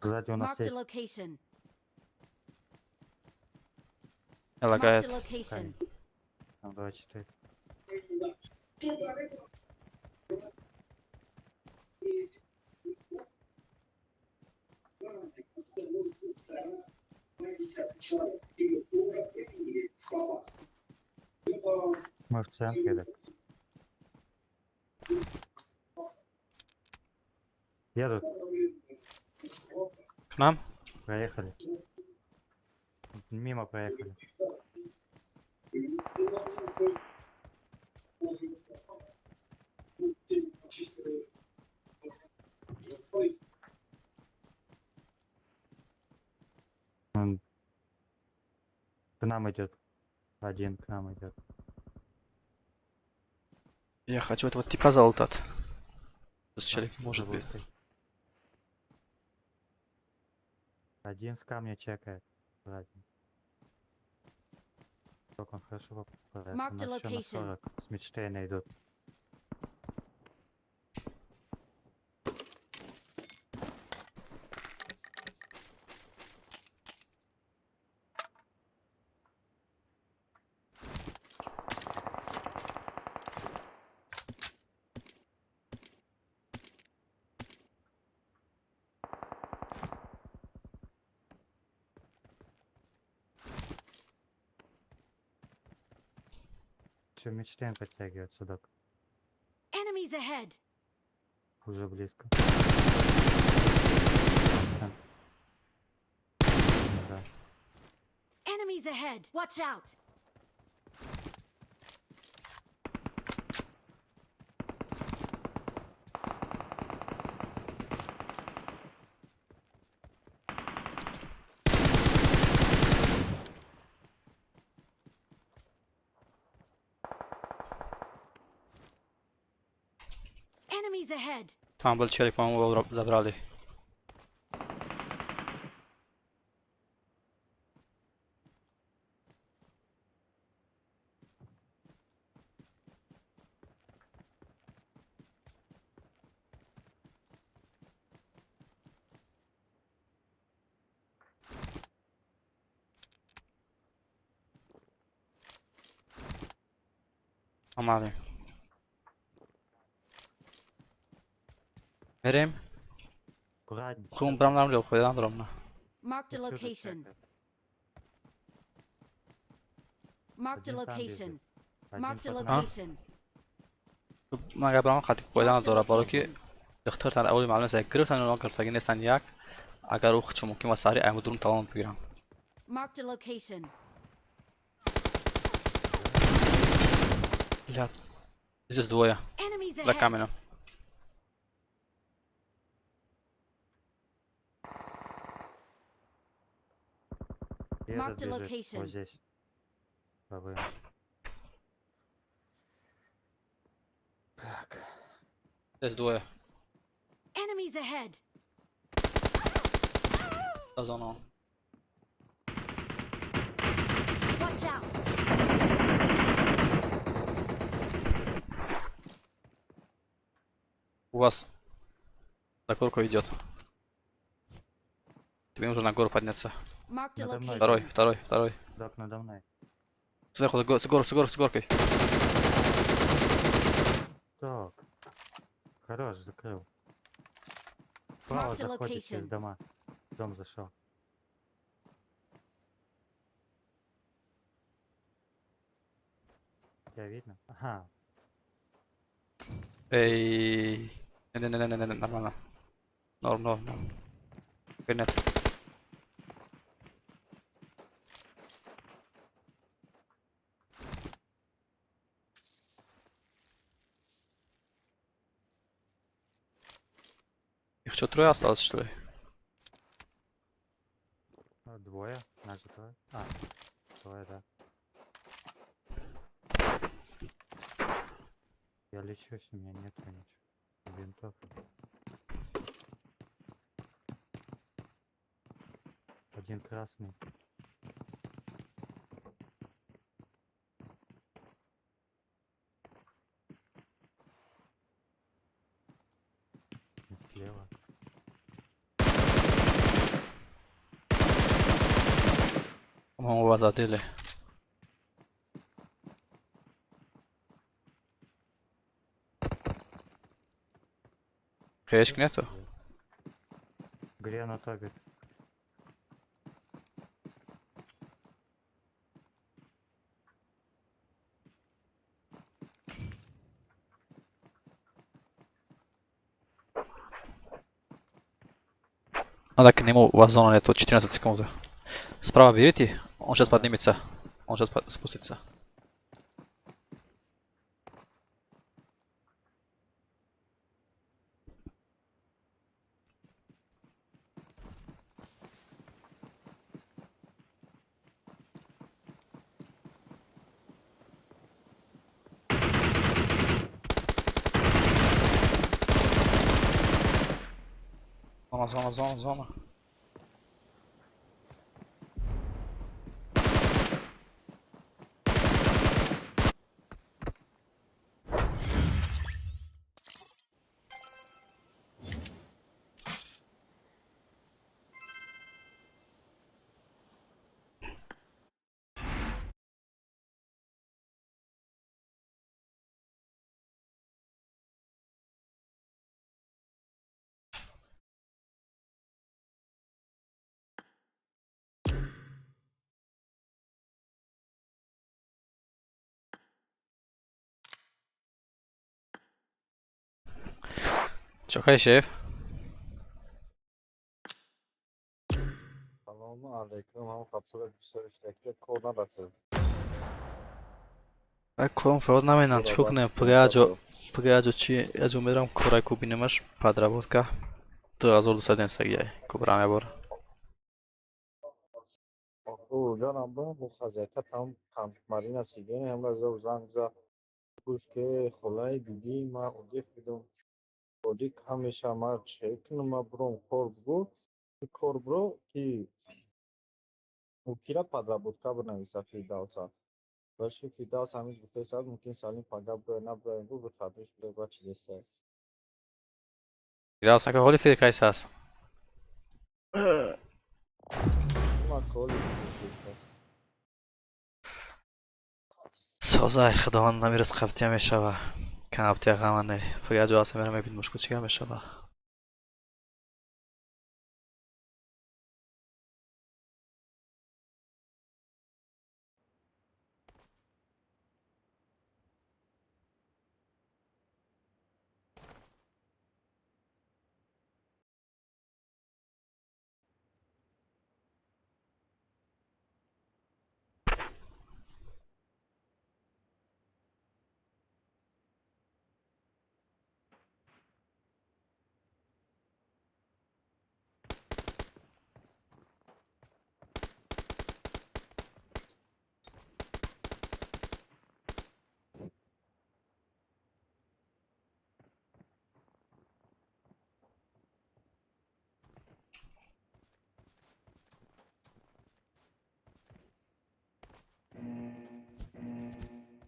Сзади у нас Marked a есть. location. Не Marked лагает. a location. Там 2-4. Мы в центре, так. Едут, К нам? проехали. Мимо проехали. Он к нам идет. Один к нам идет. Я хочу этого типа залутать. Тут челик может быть. Один с камня чекает. Сзади. Как он хорошо попадает. У Marked a нас еще на location. 40. С Мидштейна идут. Все, Мидштейн подтягивает сюда. Enemies ahead. Уже близко. Да. Enemies ahead. Watch out. Enemies ahead. Там был челик, по-моему, его забрали. Омали. Мерем. Аккуратнее. Хум брам нам жил, хуй дам на. Marked a Отсюда location. чекает. Marked a Один там location. бежит. Один Marked a под нами. location. Мага брам хати хуй Marked a дора бароки location. дохтар тан аввали маълум аст гирифтан онҳо гирифтагӣ нестанд як агар ӯ худшо мумкин ва сари аймудрун талон бигирам. Marked a location. Блядь. Здесь двое. Enemies За ahead. каменем. И этот Marked a бежит. Вот location. здесь. Пробуем. Так. Здесь двое. Enemies ahead. За зону. Watch out. У вас на горку идет. Тебе нужно на гору подняться. Marked a Надо мной. Второй, location. второй, второй. Док надо мной. Сверху, с горы, с горы, с горкой. Так. Хорош, закрыл. Справа Marked a заходит через location. дома. В дом зашел. Тебя видно? Ага. Эй. Не-не-не-не-не, нормально. Норм, норм, норм. Теперь нет. Их что, трое осталось, что ли? А, двое. Нас же трое. А, трое, да. Я лечусь, у меня нету ничего. Бинтов. Один Один красный. Слева. По-моему, вас задели. Хаешки нету? Где она топит? Надо к нему, у вас зона нету, 14 секунд. Справа берите, он сейчас поднимется. Он сейчас спустится. Зона, зона, зона, зона. Чокай, шеф. Салому алейкум, ҳам қабсура 24 кор нарасид. Корм фарод наменам, чикор кунем? Пагаҷо чи яҷо мерам корай кубинемаш подработка 2200 денсагиай кубрам ябор. Оху ҷонам бо хазяка там марина сидени ҳамра зав занг за гуфт ки хулай биби ма одих бидум. Одик ҳамеша ма че кунам ма бром кор бугу кор бро ки кира подработка бинависа Фирдавса. Башки Фирдавс ҳамин гуфтаиста мумкин Салим пага броя наброя гу бихадуш броя чи деста. Фирдавс ака ҳоли фир кайс аст? Ма коли фирдавс. Созай худованд намирас қабтия мешава. Камаптия ғамане. Пага ҷо аса мерам мебин мушку чига мешава.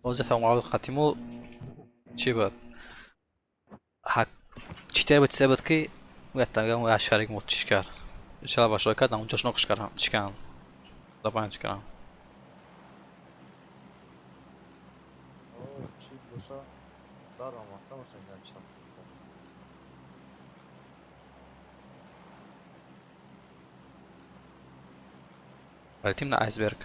Озя қатимо чӣ буд? Читае буд чизе буд ки шарик мо чиш кард. Иншалла башо кардам, унҷо шно киш кардам, чикан. Забан чикарам. Чӣ боша дар омадта боша гаштам. Полетим на айсберг.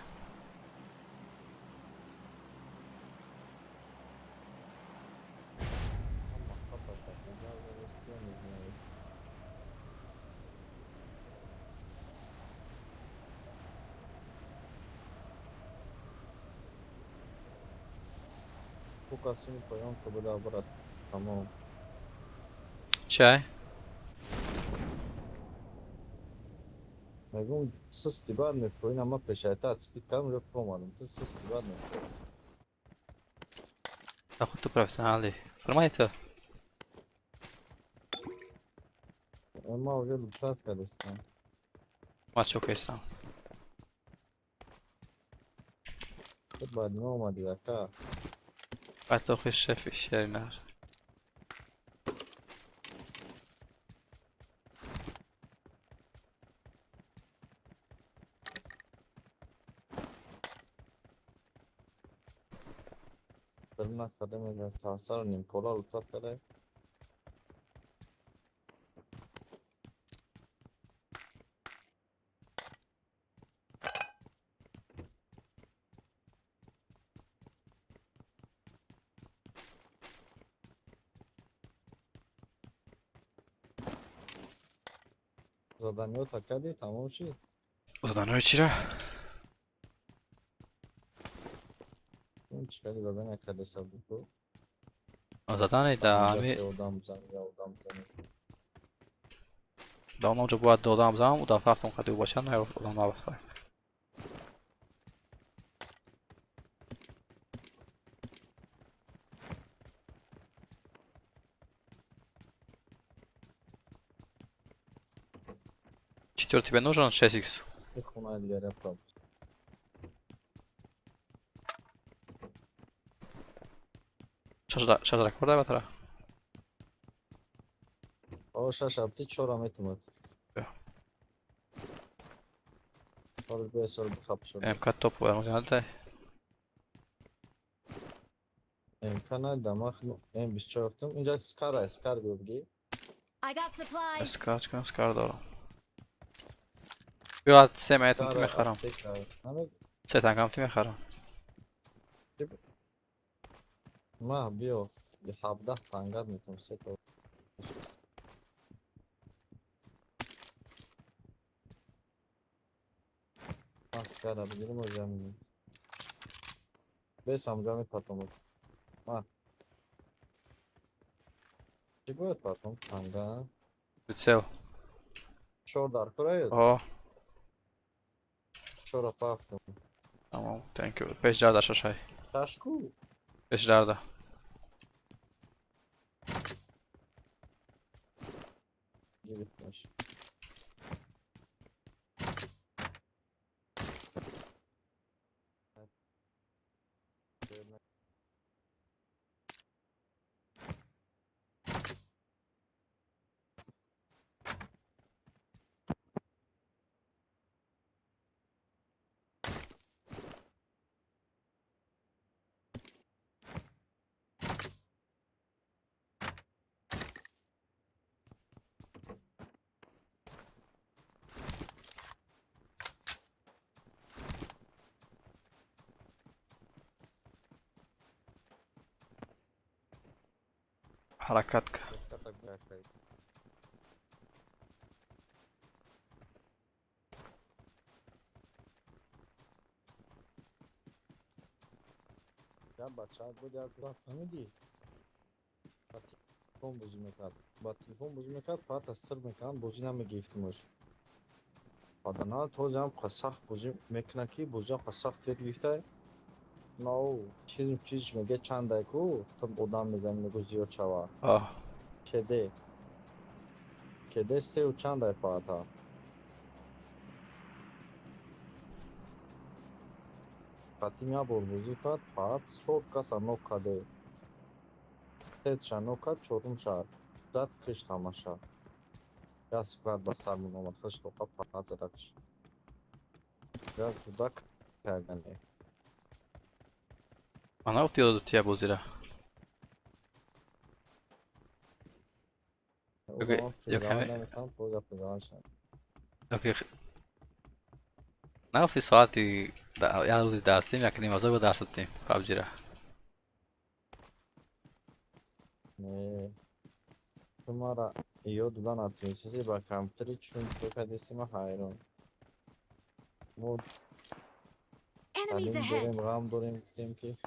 Касини поён ка буда брат. Тамом. Чай? Мегум сусти бад мепоин, ама пешайта ацпи кам рафт омадам. Ту сусти бад мепоин. Аху ту профессионали. Фармай ту. Ма уже лутат кардастам. Ма чо кардастам. Баъд меомадӣ, ака. Баъд охи шефи шеринар. Накардем, тавсаро нимкора лутфат кардаем. Заданиёта кардӣ, тамом шид? Заданиёи чира? Чӣ кардӣ, задания кардеса буд? Задани да ами да онҷо бояд додам зам, у дафъа рафтам қади бошад, на одам набаста. Четвертый тебе нужен 6х? Шаш ракорда батара? О, шаш апти чора метумад. Сол бе сол бихап шуд. МК топ вар муҷанада. МК на дамах М24 афтам. Инҷа скар скар биёбги. I got supplies. Скар чикан скар дорам. Биё се метум ки мехарам. Се тангам ти мехарам. Ма биё 17 тангат метум се то. Маскара бигирим оҷа бес ҳамҷа мепартом. Ма чӣ бояд партом? Танга? Прицел. Чор дар кораед? О. Чора пафтум. Тамом, thank you. Пеш дарда шашай. Шашку? Пеш дарда. Гирифташ. Ҳаракат ка. Бача буд як вақт фаҳмидӣ? Ба телефон бозӣ мекард. Ба телефон бозӣ мекард, фақат аз сир мекард, бозӣ намегирифтимаш. Баъдан тозам сахт бозӣ мекунад ки бозиам сахт ёд гирифта. Нау, чиз чиз меге чандай ку, ту одам мезани мегӯ зиёд шава. Кеде. Кеде сеу чандай фақата. Қатим як бор бозӣ кард, фақат чор каса нок карде. Сетша нок кард, чорумша зад кишт ҳамаша. Як склад ба сармон омад, хишт тоқа фақат зада кишт. Як кӯдак кардане. Ман нагуфти ёдо тия бозира. Нагуфти соати як рӯзи дарсдем, як нимазор ба дарс додем пабҷира. Не, ту мара ёд дода натавонӣ чизе ба компютери чун ту кардеси ма ҳайрон. Мо Enemies таълим ahead. дорем, ғам дорем, гуфтем ки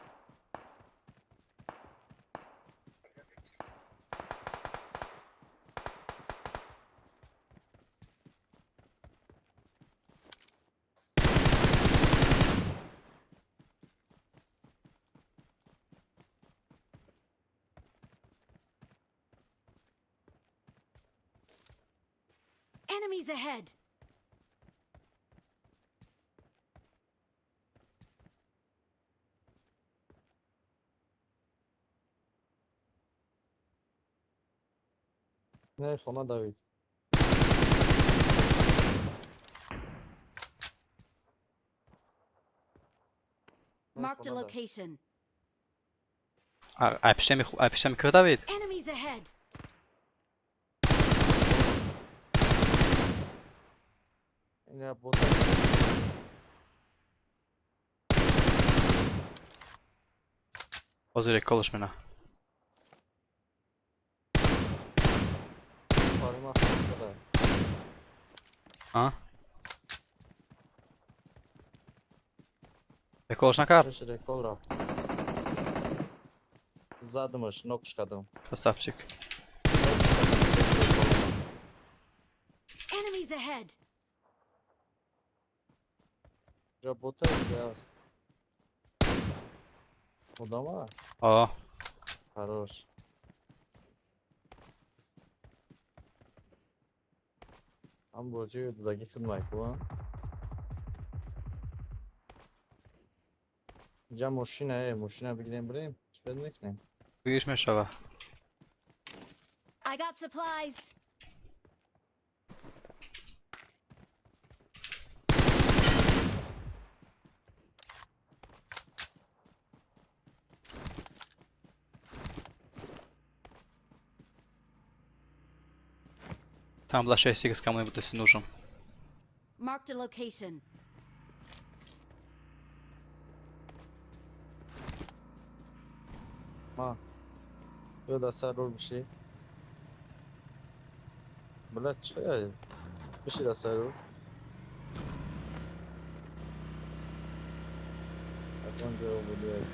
Enemies ahead. Не, хона давид. Marked a location. Ай пиштами кӯ давид? Enemies ahead. Ина бота. Ҳозир реколш мена. Парима хона. А? Реколш накард? Рекол рафт. Задамаш, нокш кардам. Красавчик. Enemies ahead. Работа аст. Одама? О. Хорош. Ам бозии дудаги хидмат кун. Инҷа мошина, мошина бигирем бирем. Чӣ мекунем? Бигириш мешава. I got supplies. Там была 6 кому-нибудь если нужен. Marked a location. Ма. Ё да сар рул биши. Бля, чӣ? Биши да сар рул. Аз он ҷо буди.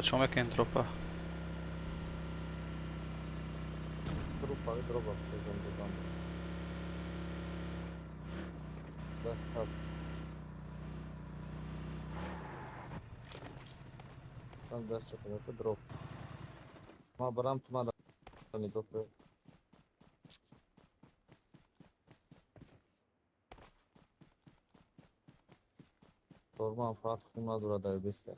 Чо мекунем дропа? Дропа, дропа, дропа. Даст там даст дроп. Ма барам тма нигоҳ. Торман фақат хун надорад дар беста.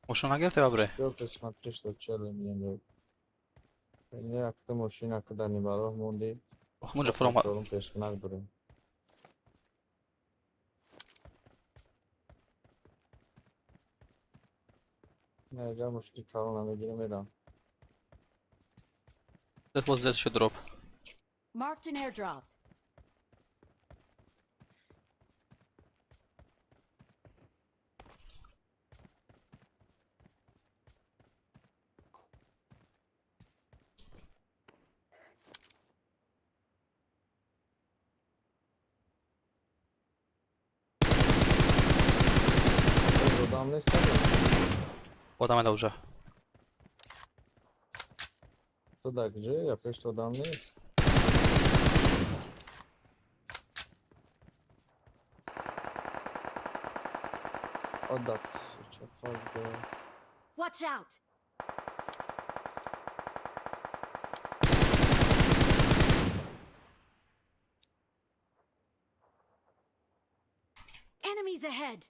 Мошина нагирифте бабре? Всё, посмотри, что челы мне дают. Якта мошина када нибароҳ монди. Ох, мунҷа фуромад. Чорум пешкунак дорем. Не, ҷа мошини калона мегирем медам. Вот здесь ещё дроп. Marked an airdrop. Одам нест? Одам еда уже. Ту дар куҷое? Я пешт одам нест? Одак, чақадр. Watch out. Enemies ahead.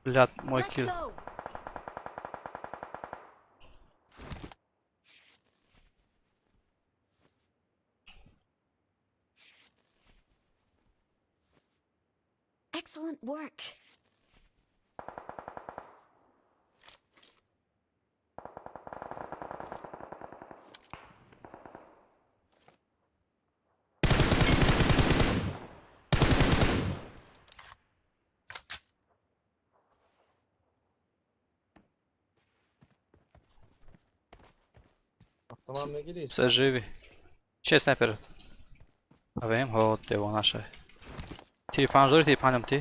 Блядь, мой Let's килл. go. Excellent work. Автомат мегирӣ? Все живи. Чей снайпер? АВМ, ҳо, девонаша. Тири панҷ дори, тири панҷам ти?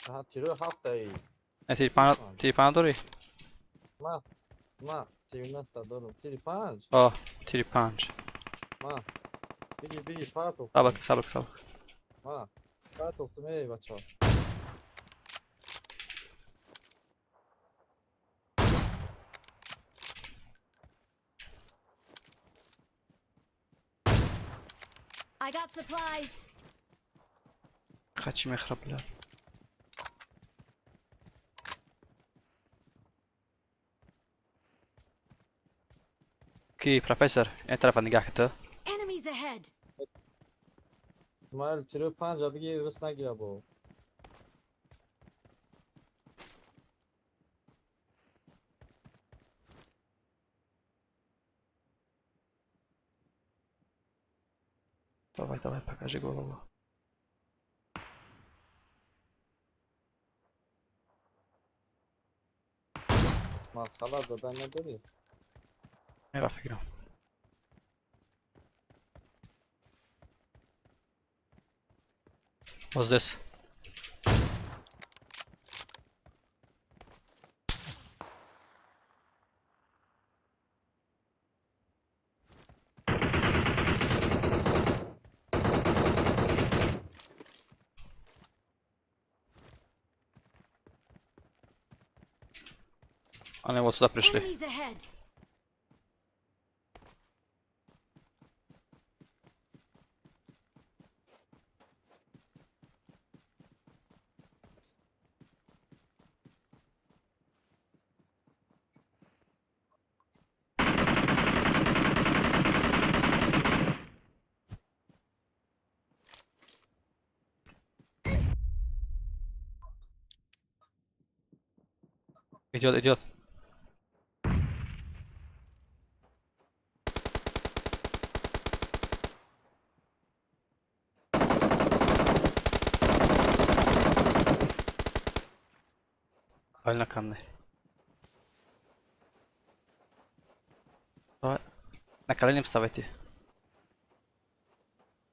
Аҳа, тирои ҳафтаи. Не, тири панҷ, тири панҷ дори? Ма, ма, тири нафта дорам. Тири панҷ? О, тири панҷ. Ма, бигир, бигир, партов. Сабр, сабр, сабр. Ма, партов ту меи, бача. I got supplies. Қачи мехра, бля. Ки, профессор, ин тарафа нигаҳ кита. Enemies ahead. Исмаил, тирои панҷа бигир, рис нагира бо. Давай, давай, покажи голову. Масхала зада надорӣ? Не, ба фикрам. Вот здесь. Они вот сюда пришли. Enemies ahead. Идет, идет. Правильно камни. Давай. На колени вставайте.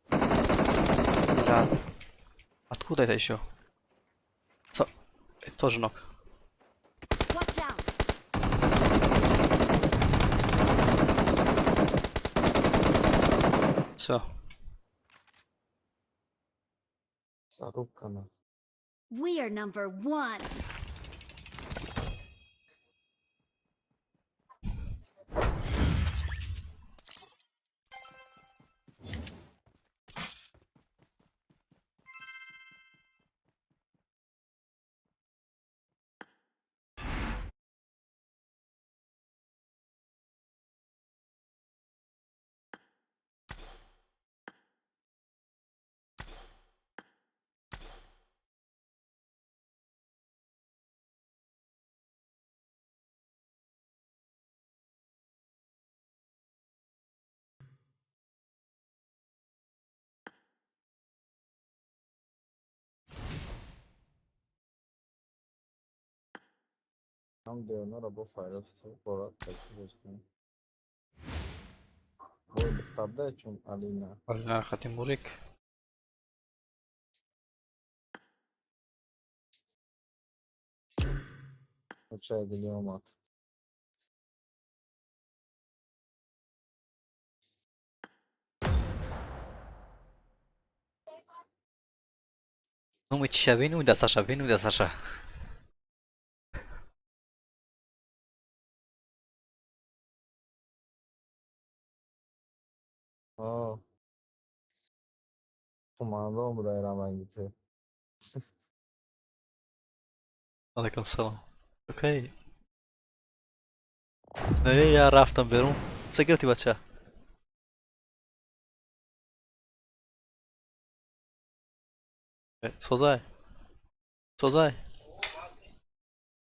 Да. Откуда это еще? Это тоже ног. Watch out. Все. Зарубка на. We are number one. Ҳам девонаро бо файрод борад такибоз кун. Бой духтарда чун Алина. Алина Хатимурик. Чай дили омад. Номи чиша винуда, Саша, винуда, Саша. О. Командон буда рамангите. Алайкум салом. Окей. Не, я рафтам берун. Чӣ гирифтӣ, бача? Созай. Созай.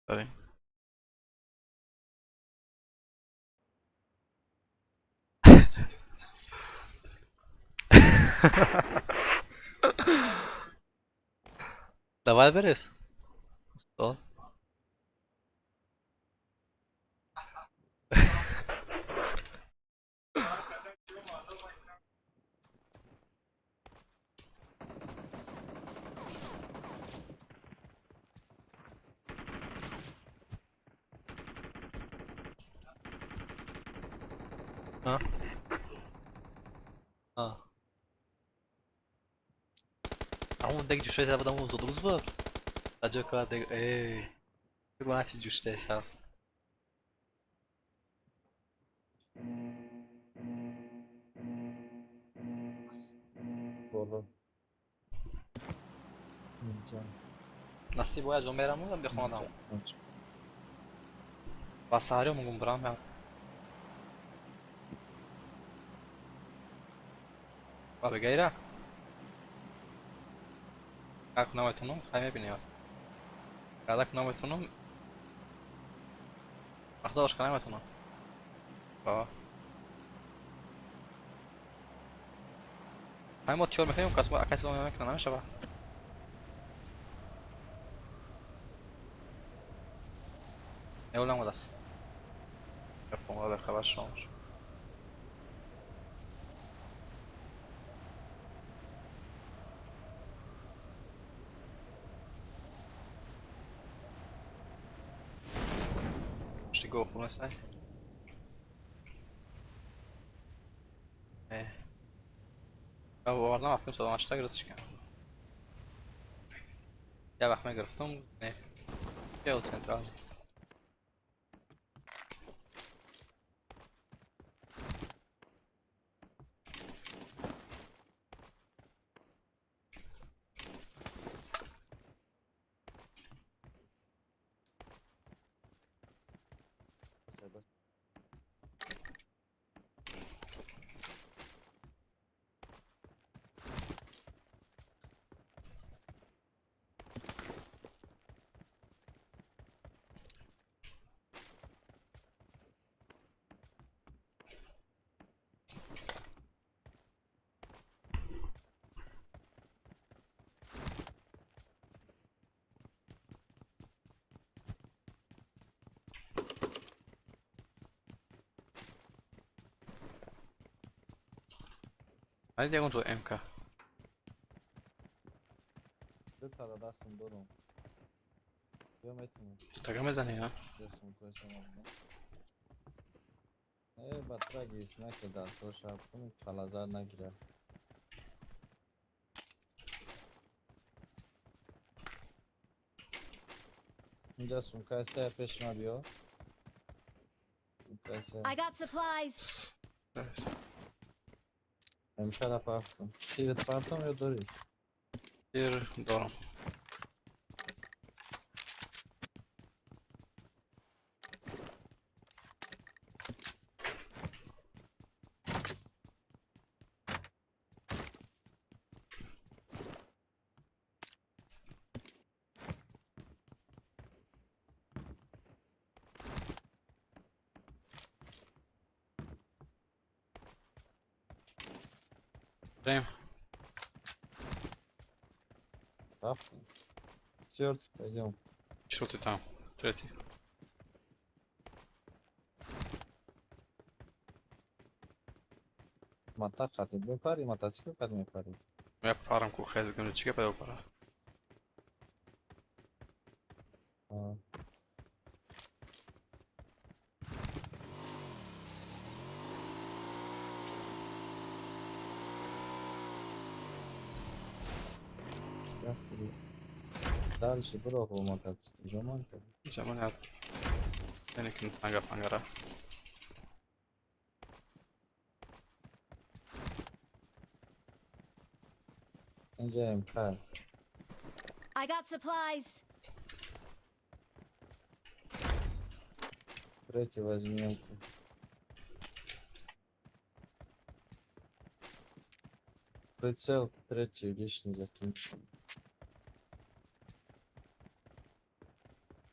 Дорем. Давай берес. Устод. А? А. Ҳамон дег ҷӯшои сар будам, зудрӯз буд. Таҷо кара дег э. Бигӯ ҳарчи ҷӯшидаи сар. Боло. Инҷа. Насиб бояд ҷо мерам бихонам. Ба саҳариё мугум бирам. Ба бегайра? Как наметунам, хай мебинем. Кадак наметунам. Вақта ошка наметунам. Ба. Хай мо тиёр мекунем, кас акаси лом намекунам, намешава. Неулам даст. Гапом хабар шумо. Пушти гов хунасай. Э. Овардам афкун 108 гирифтиш кардам. Я вақт мегирифтам, не. Я централ. Али ягон ҷо МК. Ду та дастам дорам. Биё метавонам. Тага мезанӣ, а? Дастам кӯшам. Э, батрагис наке дастошa кун калазар нагира. Инҷа сумкаи се пеш ма биё. Сумкаи се. I got supplies. Имшара партом. Тират партом ё дорӣ? Тир дорам. Прям. Четвертый, пойдем. Четвертый там, третий. Мата хати мепари, мотоцикл хати мепари. Я парам кухай, бигам чига пайдо пара. Дальше бро мотоцикл. Жаман как. Жаман я. Яъне панга пангара. Инҷа МК. I got supplies. Третий возьми М-ку. Прицел третий лишний закинь.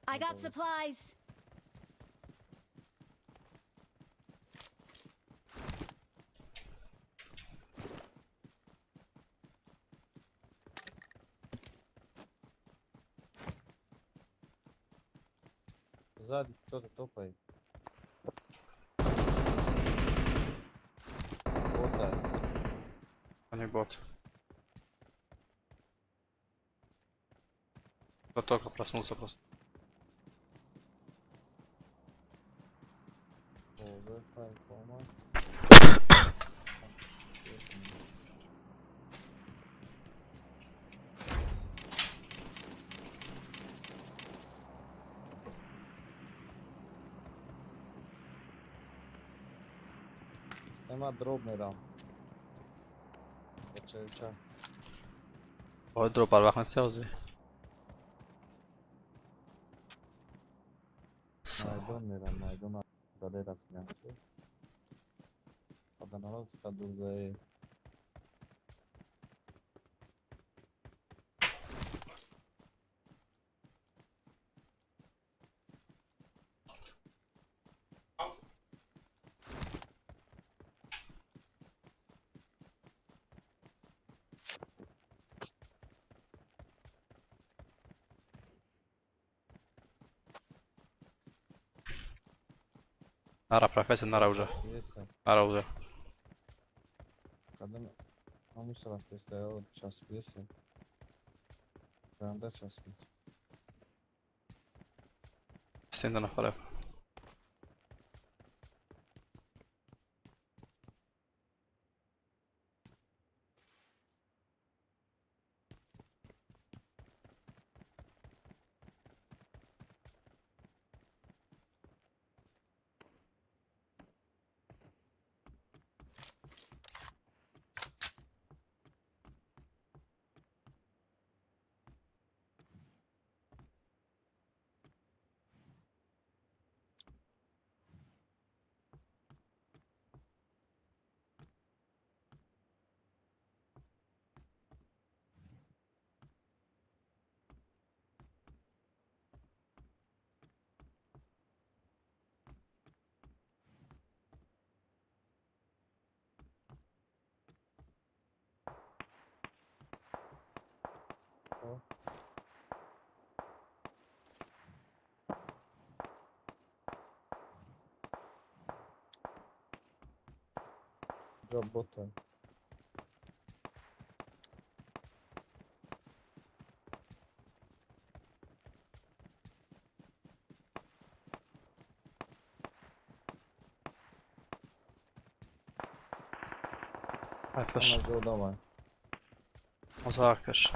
I got supplies. Сзади кто-то топает. Вот так. А не бот. Кто только проснулся просто. Нема дроп мерам. Ча. Ой, дроп арвах на селзи. Майдон мерам, майдон заде расмиям. Аданаров кадурзае. Нара, профессор, нара уже. Нара уже. Когда мы представил час песен. Когда час пить. Стенда на фараб. Работаем. Пеш. Озакаш.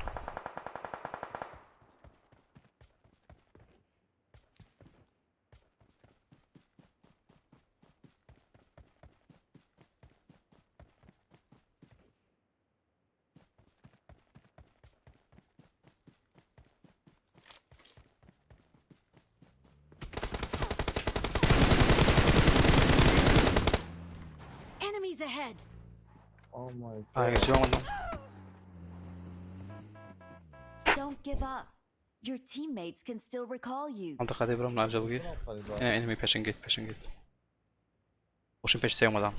Enemies ahead. Oh my god. Don't give up. Your teammates can still recall you. منطقة دي برام نعجب enemy patching gate patching gate. Мошин пеш се омадан.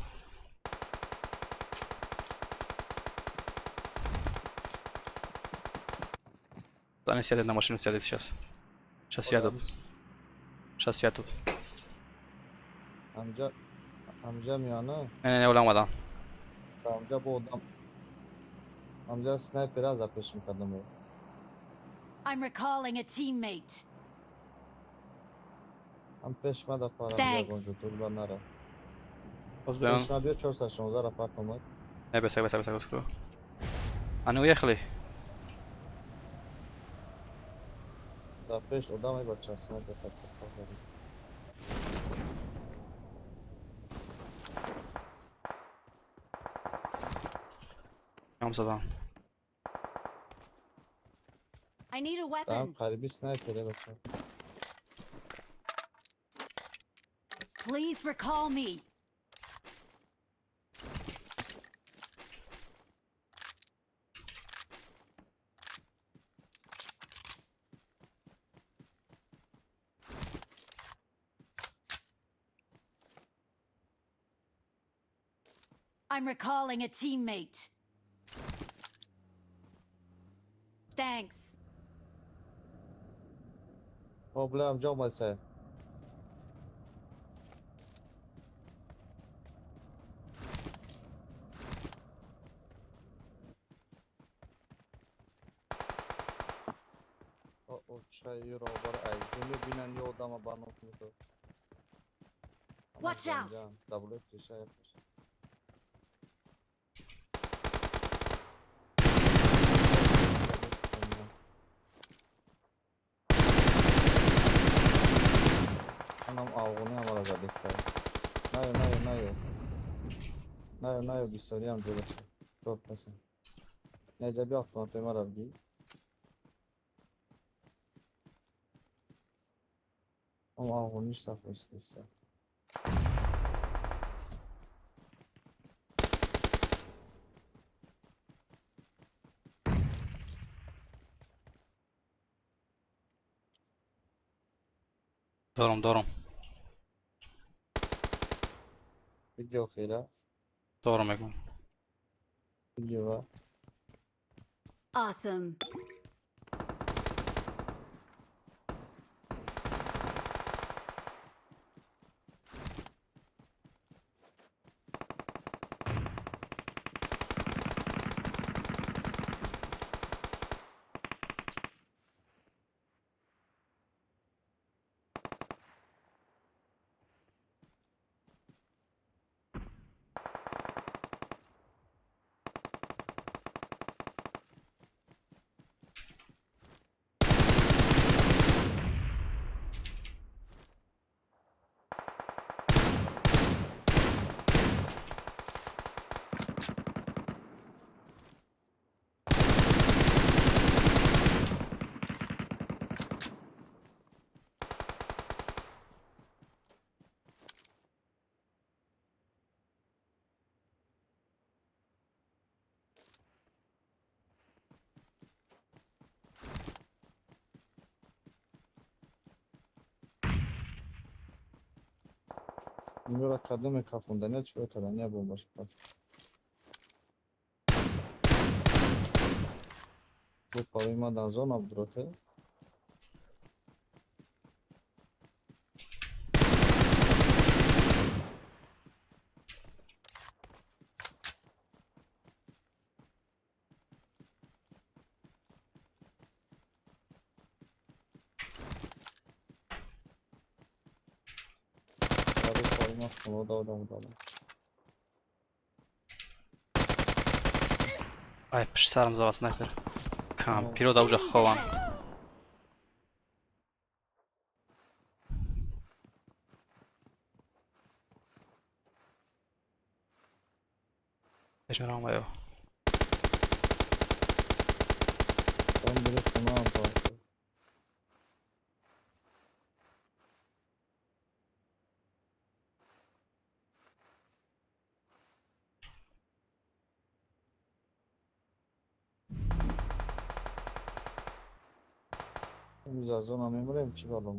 Они сядет на машину, сядет сейчас. Сейчас я тут. Сейчас я тут. Amca amca миёна? Не, не, оламадан. Амҷа бо одам. Амҷа снайпера запешим кардам. I'm recalling a teammate. Ам пеш мада парам ягонҷо дурба нара. Пеш ма биё 416 ра парк омад. Не, бесак, бесак, бесак, бесак. Они уехали. Да, пеш одам бача снайпер так. Задан. I need a weapon. Там қариби снайпере бача. Please recall me. I'm recalling a teammate. Thanks. О, бля, ҳамҷа омадса. Очаи робар айҷо мебинанд ё одама ба ном медод. Watch out! Дабле пешая пеш. Анам авғони амала задиста. Наё, наё, наё. Наё, наё, бисёриам ҷолаша. Топ паса. Неҷа биё автоматои мара бигӣ. Ам авғониш сафоистиста. Дорам, дорам. Видео хира. Дорам мегӯм. Видео. Awesome. Инро кадоме кафондания чикор кардания бомбаш каф. Бо парои ма дар зона будроте. Ай, пеши сарам зава снайпер. Кампиро да уже хован. Пеш меравам аю. Там бире хонаам пафт. Зона мемурем, чӣ балом?